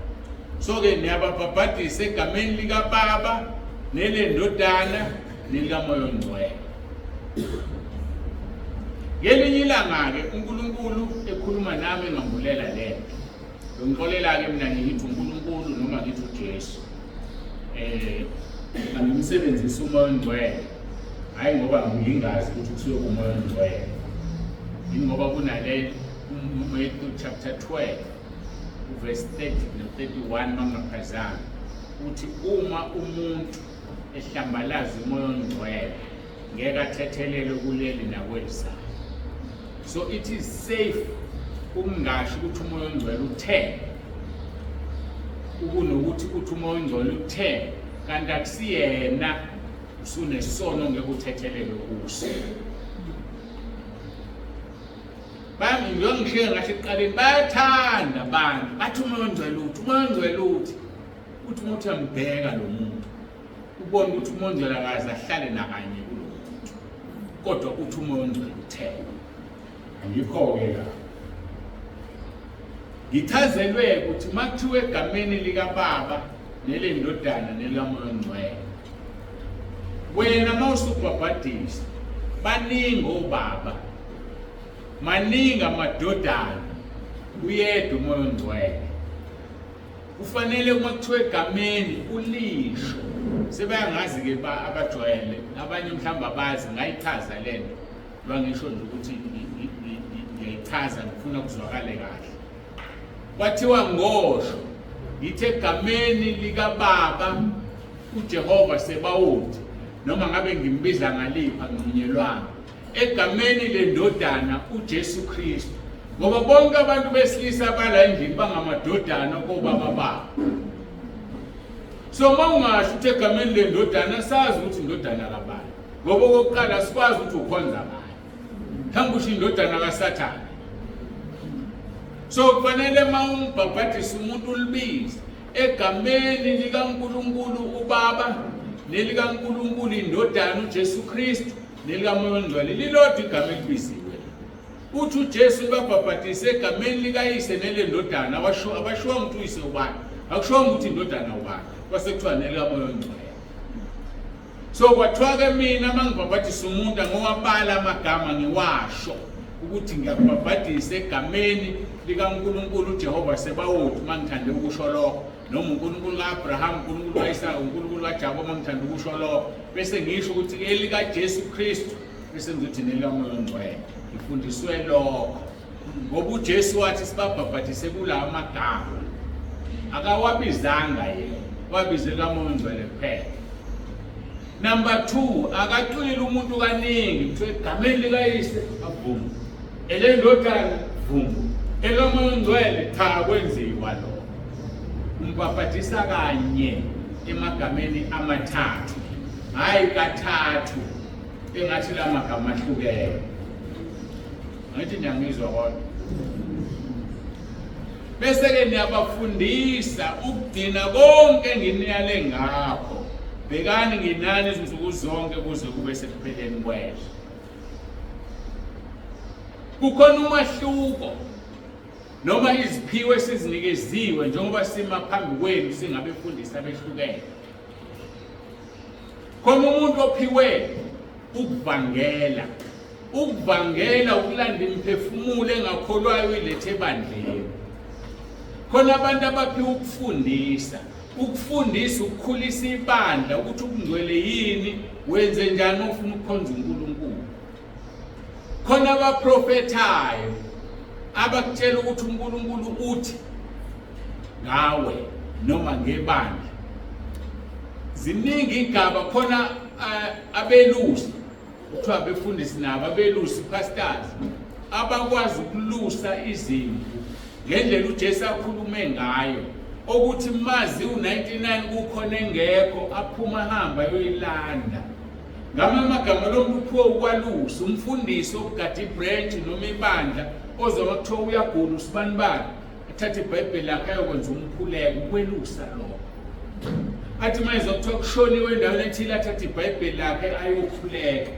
So ke niyababhabhadisa egameni likaBaba nelendodana nelikaMoya oNgcwele. Ngelinye ilanga-ke uNkulunkulu ekhuluma nami engambulela le nto. Ngixolela-ke mina ngithi uNkulunkulu noma ngithi uJesu. Angimsebenzisi uMoya oNgcwele, hhayi ngoba ngingazi ukuthi kusuke kuMoya oNgcwele. Yingoba kunale Matthew chapter 12 verse 30 no 31 mangaphazami, uthi uma umuntu ehlambalaza uMoya oNgcwele ngeke athethelelwe kuleli nakwelizayo. So it is safe ukungasho ukuthi uMoya oNgcwele uthe, ukunokuthi uthi uMoya oNgcwele uthe kanti akusiyena, usunesono ngeke uthethelelwe kuso. Ngishiye ngasho ekuqaleni, bayathanda abantu bathi uMoya oNgcwele uthi, uMoya oNgcwele uthi, uthi uma uthi uyambheka lo muntu ubone ukuthi uMoya oNgcwele akaze ahlale nakanye kulo muntu, kodwa uthi uMoya oNgcwele uthe. Angikho-ke la. Ngichazelwe ukuthi uma kuthiwa egameni likaBaba nelendodana nelikaMoya oNgcwele, wena uma usubhabhadisa baningi obaba, maningi amadodana, uyedwa uMoya oNgcwele. Kufanele uma kuthiwa egameni ulisho, sebayangazi-ke abajwayele, abanye mhlawumbe abazi, ngayichaza le nto. Lwangisho nje ukuthi ngiyayichaza, ngifuna kuzwakale kahle. Kwathiwa ngosho ngithi egameni likaBaba uJehova Sebawoti, noma ngabe ngimbiza ngaliphi anginqunyelwanga, egameni lendodana uJesu Kristu, ngoba bonke abantu besilisa bala endlini bangamadodana kobaba babo. So uma ungasho ukuthi egameni lendodana, sazi ukuthi indodana kabani, ngoba okokuqala sikwazi ukuthi ukhonza bani, mhlawumbe usho indodana kaSathane. So kufanele uma umbhabhadisa umuntu ulibize egameni likaNkulunkulu uBaba nelikaNkulunkulu iNdodana uJesu Kristu nelikaMoya oNgcwele. Lilodwa igama elibiziwe. Uthi uJesu nibabhabhadise egameni likaYise nelendodana, abashiwanga ukuthi uyise ubani, akushiwanga ukuthi indodana ubani, kwase kuthiwa nelikaMoya oNgcwele. So kwathiwa-ke mina uma ngibhabhadisa umuntu angiwabala amagama, ngiwasho ukuthi ngiyakubhabhadisa egameni likaNkulunkulu uJehova Sebawoti, uma ngithande ukusho lokho, noma uNkulunkulu ka-Abraham, uNkulunkulu ka-Isaka, uNkulunkulu kaJakobe, uma ngithanda ukusho lokho, bese ngisho ukuthi elikaJesu Kristu, bese ngizothi nelikaMoya oNgcwele. Ngifundiswe lokho ngoba uJesu wathi sibabhabhadise kulawa magama, akawabizanga yena, wabiza elikaMoya oNgcwele kuphela. Number 2, akacwile umuntu kaningi, kuthiwa egameni likaYise avume, elendodana vume, elikaMoya oNgcwele cha, kwenziwa lokho. Umbhabhadisa kanye emagameni amathathu, hhayi kathathu, engathi la magama ahlukene. Angithi niyangizwa kodwa? Bese-ke niyabafundisa ukugcina konke enginiyale ngakho. Bhekani nginani izinsuku zonke kuze kube sekupheleni kwezwe. Kukhona umahluko noma iziphiwo esizinikeziwe njengoba sima phambi kwenu singabefundisi abehlukene. Khona umuntu ophiwe ukuvangela, ukuvangela ukulanda imiphefumulo engakholwayo uyilethe ebandleni. Khona abantu abaphiwe ukufundisa, ukufundisa ukukhulisa ibandla ukuthi ubungcwele yini, wenze njani ufuna ukukhonza uNkulunkulu. Khona abaprofethayo abakutshela ukuthi uNkulunkulu uthi ngawe noma ngebandla. Ziningi igaba khona abelusi kuthiwa abefundisi nabo abelusi pastors abakwazi ukulusa izimvu ngendlela uJesu akhulume ngayo okuthi mazi u99 kukhona engekho aphuma hamba ayoyilanda. Ngamanye amagama lo muntu uphiwe ukwalusa, umfundisi okugada ibranch noma ibandla ozoma kuthiwa uyagula usibanibani athathe ibhayibheli lakhe ayokwenza umkhuleko, ukwelusa lokho. Athi uma ezwa kuthiwa kushoniwe endaweni ethile athathe ibhayibheli lakhe ayokhuleka.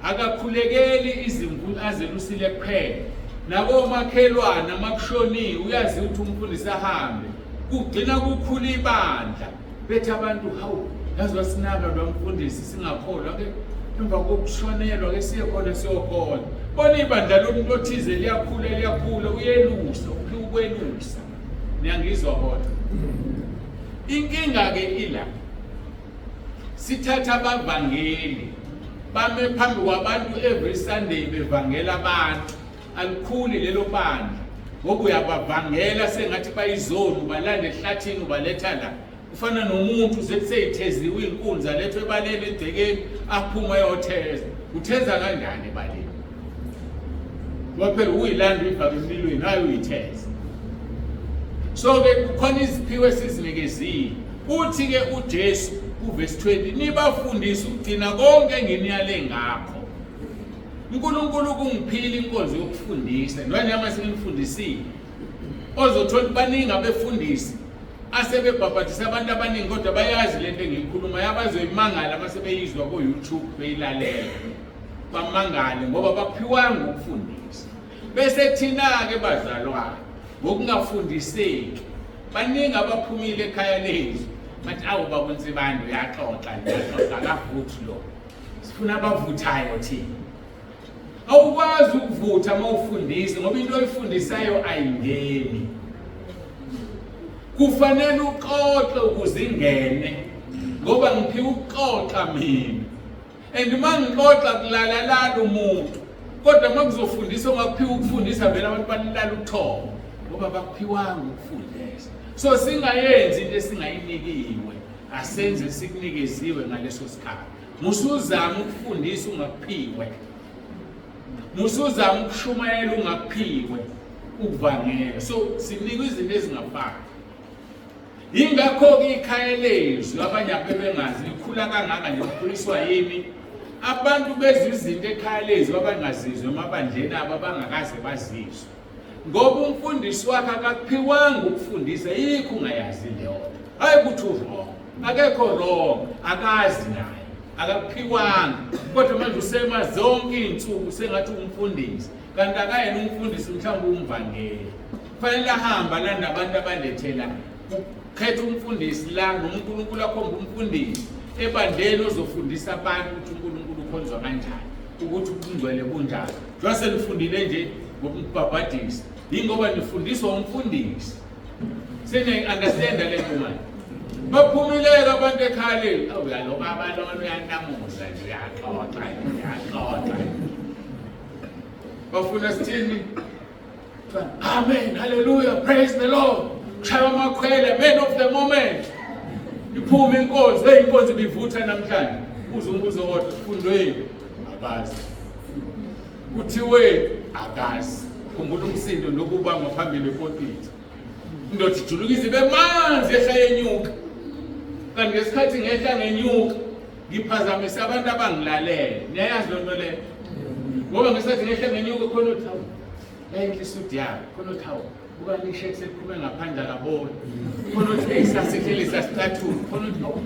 Akakhulekeli izimvu azelusile kuphela. Nakomakhelwane uma kushoniwe uyazi ukuthi umfundisi ahambe. Kugcina kukhula ibandla. Bethi abantu hawu yazi wasinaka lo mfundisi singakholwa ke emva kokushonelwa ke siye khona siyokhona. Bona ibandla lomuntu othize liyakhula liyakhula uyelusa uphiwa ukwelusa. Niyangizwa kodwa. Inkinga ke ila. Sithatha abavangeli bame phambi kwabantu every Sunday bevangela abantu. Alikhuli lelo bandla ngoba uyabavangela sengathi bayizoni, ubalanda ehlathini ubaletha la. Kufana nomuntu uze seyitheziwe inkunzi alethwe ebaleni egcekeni aphume ayotheza. Utheza kanjani ebaleni? Ngoba phela uyilanda uyifake emlilweni hayi uyitheza. So ke kukhona iziphiwo esizinikezile. Uthi ke uJesu kuvesi 20 nibafundise ukugcina konke enginiyale ngakho. uNkulunkulu kungiphile inkonzo yokufundisa njengoba sengifundisile. Ozothola baningi abefundisi asebebhabhadisa abantu abaningi kodwa bayazi lento engiyikhuluma yabazoyimangala uma sebeyizwa ko-YouTube beyilalela bamangale ngoba baphiwanga ukufundisa. Bese thina-ke bazalwane ngokungafundiseki baningi abaphumile ekhaya lethu bathi awu baba uNsibande uyaxoxa uyaxoxa akavuthi lo. Sifuna abavuthayo thina. Awukwazi ukuvutha uma ufundisa ngoba into oyifundisayo ayingeni. Kufanele uxoxe ukuze ingene ngoba ngiphiwe ukuxoxa mina. And uma ngixoxa kulalalala umuntu. Kodwa uma kuzofundisa ongakuphiwa ukufundisa vele abantu balilala ubuthongo ngoba bakuphiwanga ukufundisa. So singayenzi into esingayinikiwe. Asenze sikunikeziwe ngaleso sikhathi. Musuzama ukufundisa ungakuphiwe. Musuzama ukushumayela ungakuphiwe ukuvangela. So sinikwa izinto ezingafani. Yingakho-ke ikhaya lezwi abanye abebengazi likhula kangaka nje likhuliswa yini. Abantu bezwa izinto ekhaya lezwi abangazizwa emabandleni abo abangakaze bazizwe. Ngoba umfundisi wakhe akakuphiwanga ukufundisa yikho ungayazi leyo nto. Hayi ukuthi uwrong, akekho wrong, akazi naye, akakuphiwanga. Kodwa manje usema zonke iy'nsuku sengathi umfundisi, kanti akayena umfundisi, mhlawumbe umvangeli. Kufanele ahambe alande abantu abalethela khetha umfundisi la noma uNkulunkulu akhombe umfundisi ebandleni ozofundisa abantu ukuthi uNkulunkulu ukhonzwa kanjani, ukuthi ubungcwele bunjani. Njengoba senifundile nje ngokubhabhadisa, yingoba nifundiswa umfundisi. Seniyayi-understanda le nto manje. Baphumileke abantu ekhaya leli. Awu lo baba lona uyanamuza nje uyaxoxa nje uyaxoxa. Bafuna sithini? Amen, hallelujah, praise the Lord. Kushaywa amakhwele, man of the moment. Iphume inkonzo, hey inkonzo ibivutha namhlanje. Uze umbuzo kodwa kufundweni abazi. Kuthiwe akazi. Khumbula umsindo nokubangwa phambili epulpit. Indoda ijuluka izibe manzi ehla yenyuka. Kanti ngesikhathi ngehla ngenyuka ngiphazamise abantu abangilalele. Niyayazi loo nto leyo? Ngoba ngesikhathi ngehla ngenyuka khona uthi hawu yayinhle isudi yakhe khona uthi hawu buka lishe seliphume ngaphandle akaboni. Khona uthi hey sasihleli sasicathulo khona uthi hawu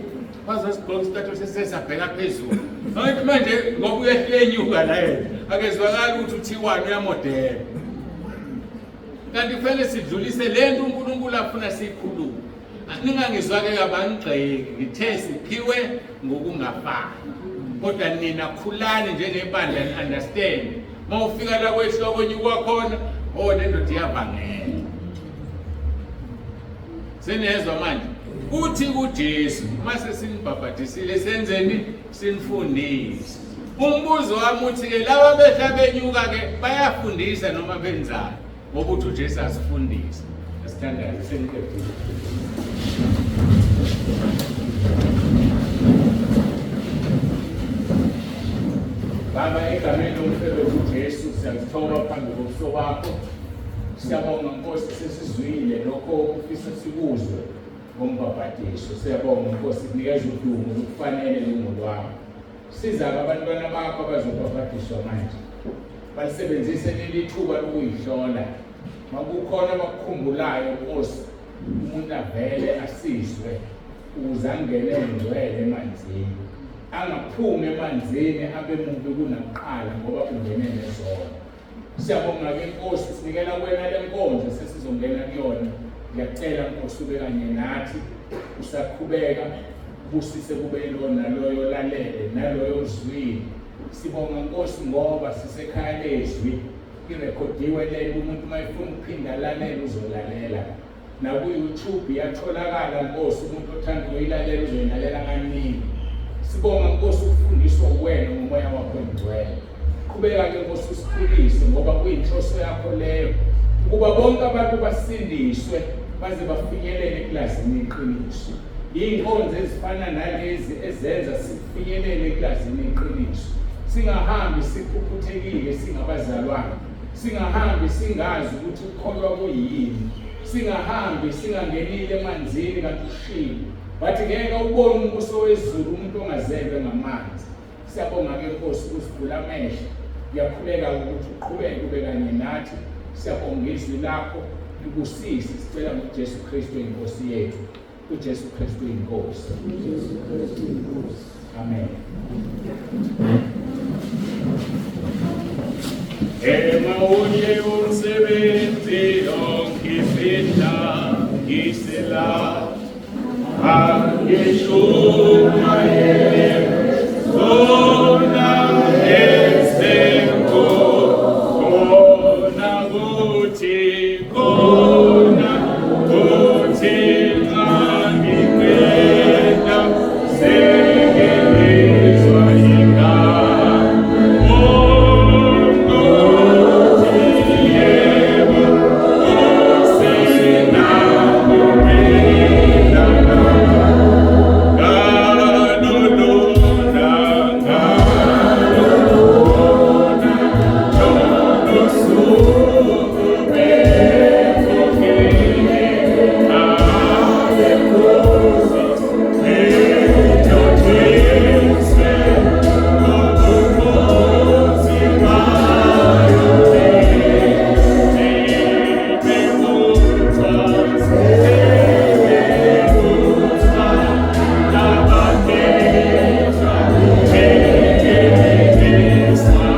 Bazosigqoka isicathulo sesesabheka phezulu. Angithi manje ngoba uyehlenyuka la yena. Akezwakali ukuthi uthiwani uyamodela. Kanti kufanele sidlulise lento uNkulunkulu afuna siyikhulume. Ningangizwa-ke kabangigxeki, ngithe siphiwe ngokungafani. Kodwa nina khulani njengebandla ni-understand. Uma ufika la kwehloko nyukwa khona, oh le ndoda iyavangela. Seniyezwa manje? Uthi kuJesu, uma sesinibhabhadisile senzeni? Sinifundise. Umbuzo wami uthi-ke laba behla benyuka-ke bayafundisa noma benzani? Ngoba uthi uJesu asifundise. Asithandaze sengiqedile. Baba, egameni lomfelo uJesu siyazithoba phambi kobuso bakho. Siyabonga Nkosi sesizwile lokho ofisa sikuzwe ngombhabhadiso. Siyabonga Nkosi kunikeza udumo lukufanele lungolwakho. Siza-ke abantwana bakho abazobhabhadiswa manje balisebenzise leli thuba lokuyihlola. Makukhona abakukhumbulayo Nkosi, umuntu avele asizwe ukuze angene ngcwele emanzini, angaphumi emanzini abe mubi kunakuqala ngoba ungene nezono. Siyabonga-ke Nkosi, sinikela kuwena le nkonzo sesizongena kuyona. Ngiyacela Nkosi ube kanye nathi usaqhubeka, ubusise kube lo naloyo olalele naloyo ozwile. Sibonga Nkosi ngoba sisekhaya lezwi, irekhodiwe lento, umuntu uma efuna ukuphinda alalele uzolalela. Naku-YouTube iyatholakala Nkosi, umuntu othanda ukuyilalela uzoyilalela kaningi. Sibonga Nkosi ukufundiswa uwena ngomoya wakho ongcwele. Qhubeka-ke Nkosi usikhulise ngoba kuyinhloso yakho leyo ukuba bonke abantu basindiswe baze bafinyelele ekulazini iqiniso. Iy'nkonzo ezifana nalezi ezenza sifinyelele ekulazini iqiniso. Singahambi siphuphuthekile singabazalwane. Singahambi singazi ukuthi ukukholwa kuyini. Singahambi singangenile emanzini kanti ushilo. Wathi ngeke ubone umbuso wezulu umuntu ongazelwe ngamanzi. Siyabonga-ke Nkosi usivula amehlo. Ngiyakhuleka ukuthi uqhubeke ube kanye nathi. Siyabonga izwi lakho libusise. Sicela ngoJesu Kristu inkosi yethu. uJesu Kristu inkosi.
uJesu Kristu inkosi.
Amen. Emawunye umsebenzi yonke imihla ngisela angishumayele zona ezenko khona kuthi khona kuthi nxa ngiqeda sengilizwa ingane ukuthi yebo usenakuphinda ngalolona ngalolona lolu suku befukile abenkosi ethothise ngobukhosi bayo sebebuthwa sebebuthwa nabakhethwa bengeniswa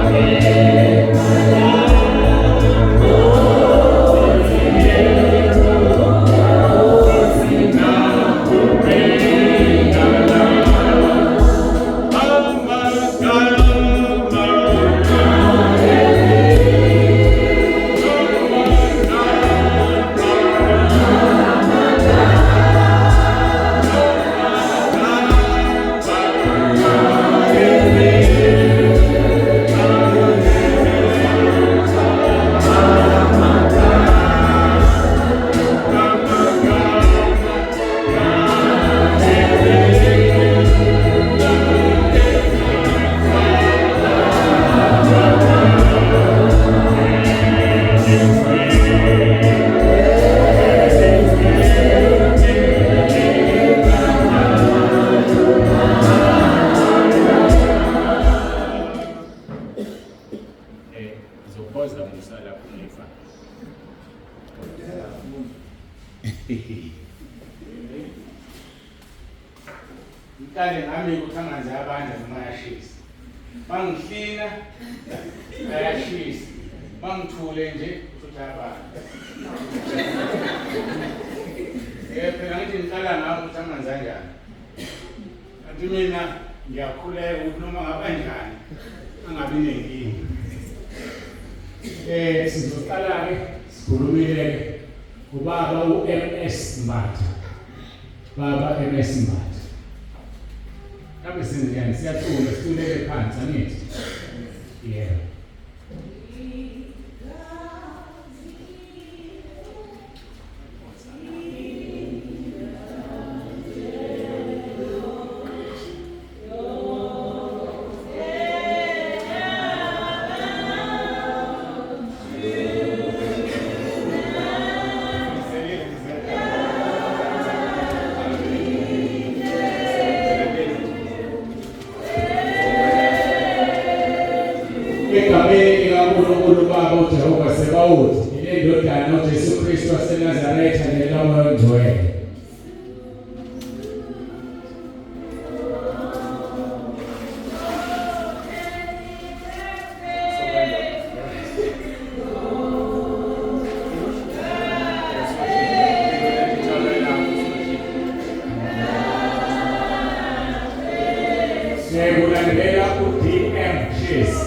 Uzophoza musa lapho ngifa. Ngiqale ngami ukuthi amanzi ayabanda noma ayashisa. Mangihlina ayashisa. Mangithule nje futhi ayabanda. Phela ngithi ngiqala ngami ukuthi amanzi anjani. Kanti mina ngiyakhuleka ukuthi noma ngabanjani angabi nenkinga. Sizoqala-ke sikhulumile-ke ubaba u-MS Mbatha. Baba MS Mbatha. Kambe senzenjani? Siyacula, siculele phansi, angithi? Yebo. Egameni likaNkulunkulu Baba uJehova Sebawoti, nendodana uJesu Kristu waseNazaretha nelikaMoya oNgcwele. Sekulandela u-DM Chase.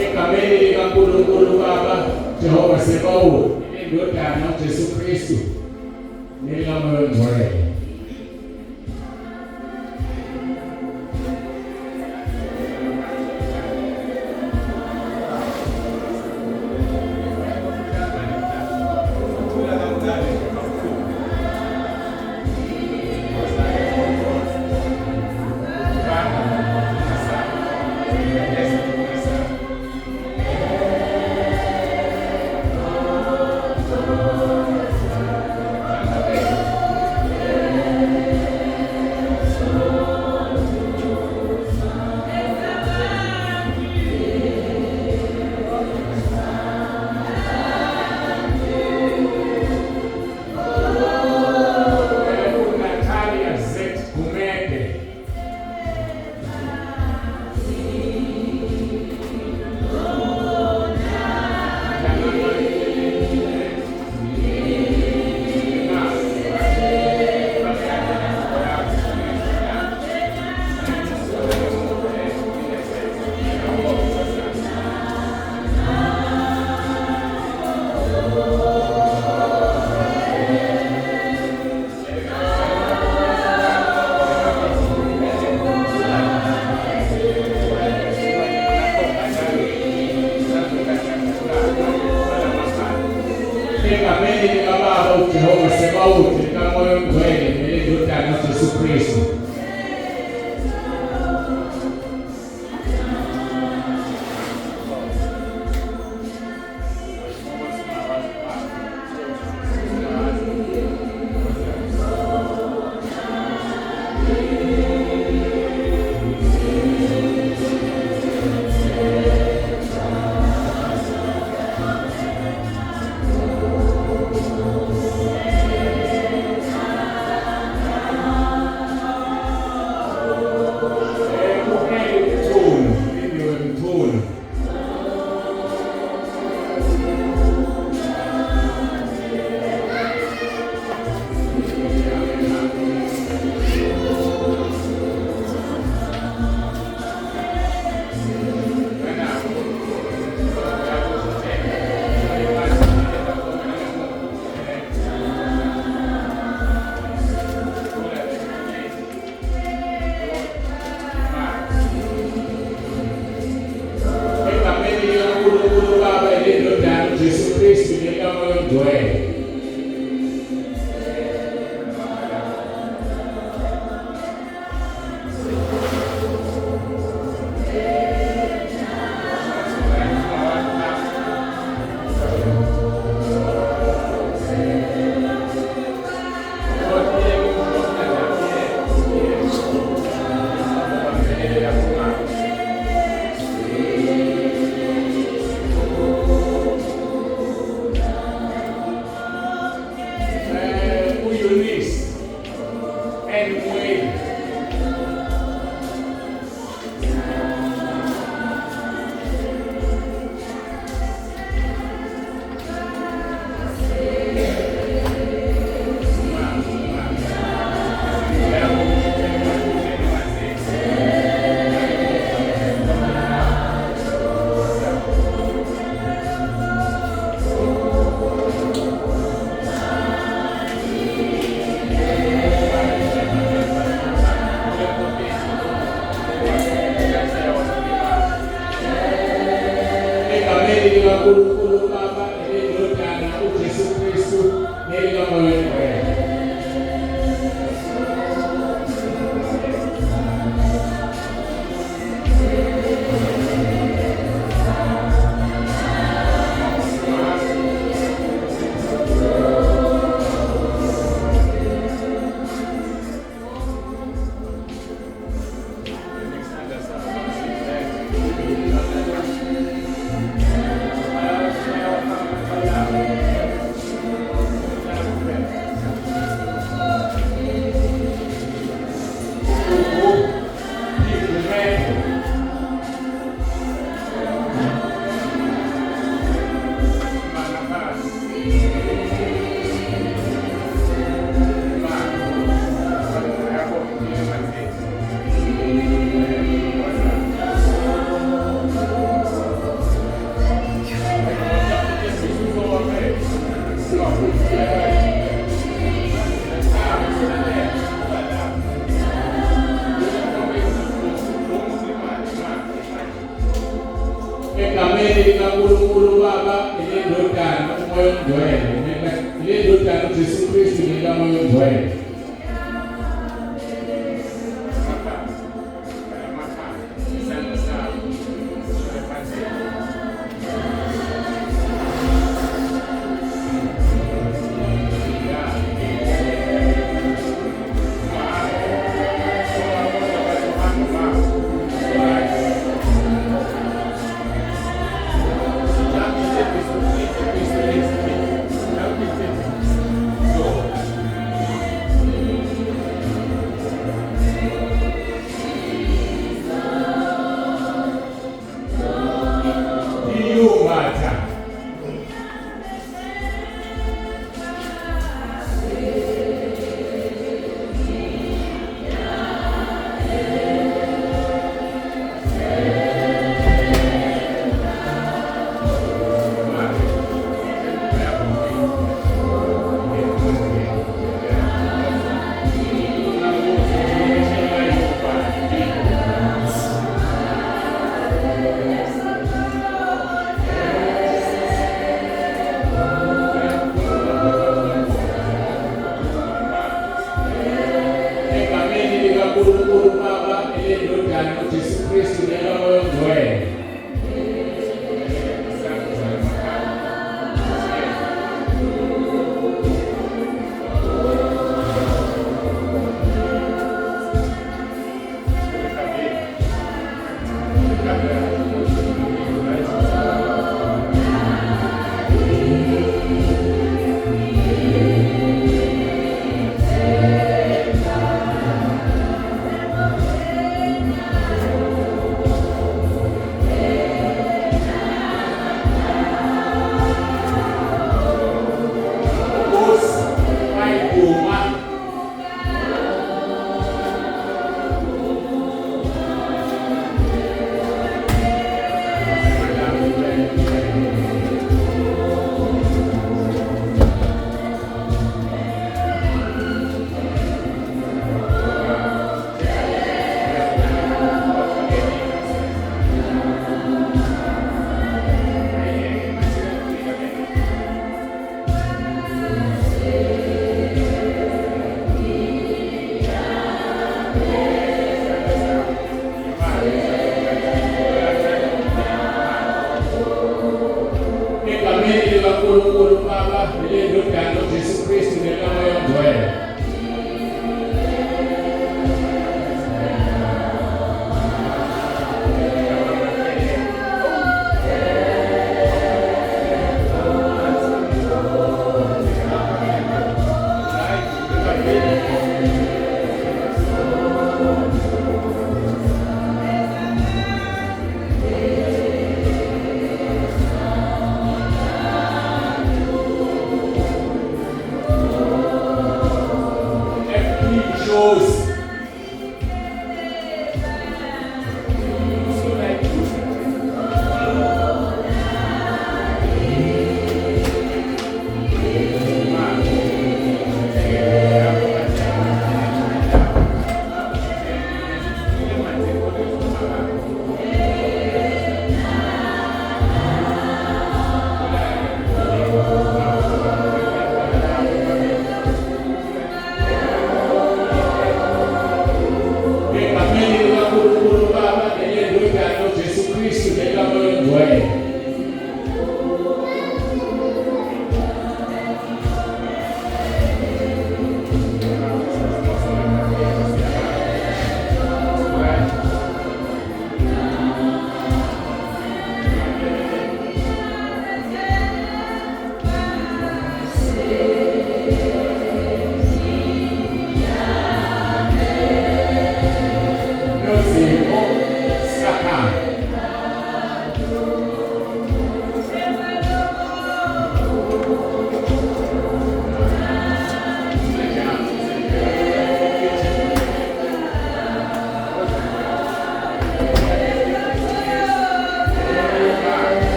Egameni likaNkulunkulu Baba Jehova Sebawoti, nendodana uJesu Kristu nelikaMoya oNgcwele. Natalia Z Gumede. Egameni likaBaba uJehova Sebawoti, likaMoya oNgcwele nelendodana uJesu Kristu. U-Eunice and Wayne. Egameni likaNkulunkulu Baba, elendodana uJesu Kristu nelikaMoya oNgcwele. Egameni likaNkulunkulu Baba, elendodana uMoya oNgcwele, elendodana uJesu Kristu nelikaMoya oNgcwele. Iyumatha. Egameni likaNkulunkulu Baba, elendodana uJesu Kristu nelikaMoya oNgcwele. Nkosi ayiduma. Egameni likaNkulunkulu Baba, elendodana uJesu Kristu nelikaMoya oNgcwele.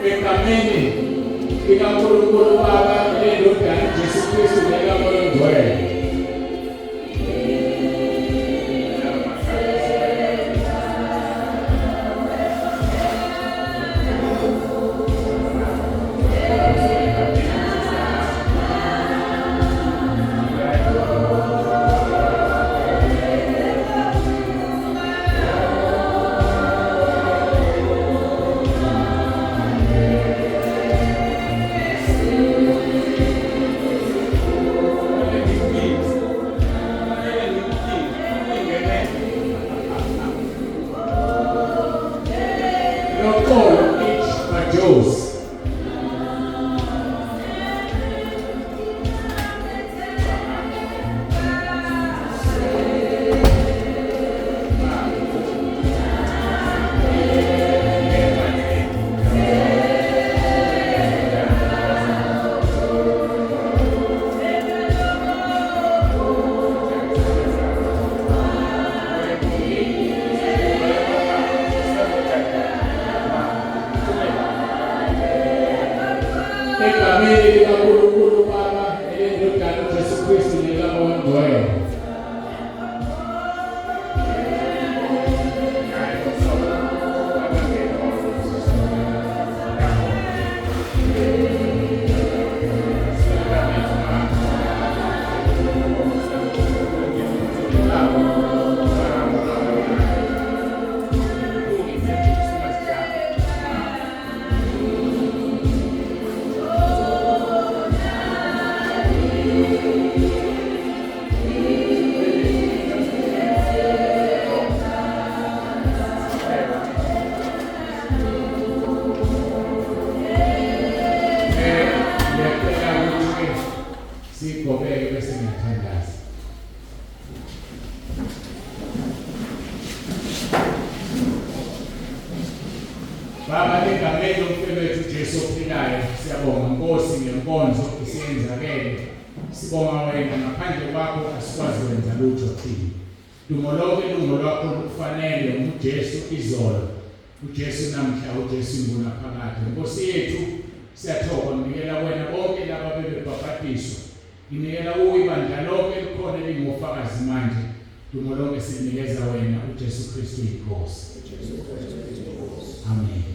Egameni likaNkulunkulu Baba, leNdodana Jesu Kristu nekaMoya oNgcwele. Noxolo H. Majosi. Egameni likaNkulunkulu Baba, eleNdodana uJesu Kristu nekaMoya oNgcwele. Ngiyacela ukuthi sigobeke bese ngiyathandaza. Baba, egameni lomfelo wethu Jesu ophilayo, siyabonga Nkosi ngenkonzo isiyenzakele. Sibonga wena, ngaphandle kwakho asikwazi kwenza lutho thina. Dumo lonke lungolwakho, lukufanele. UJesu izolo, uJesu namhla, uJesu ingunaphakade. Nkosi yethu, siyathoba, nginikela wena bonke laba bebebhabhadiswa. Nginikela kuwe ibandla lonke elikhona elingofakazi manje. Dumo lonke sinikeza wena, uJesu Kristu iNkosi. Amen.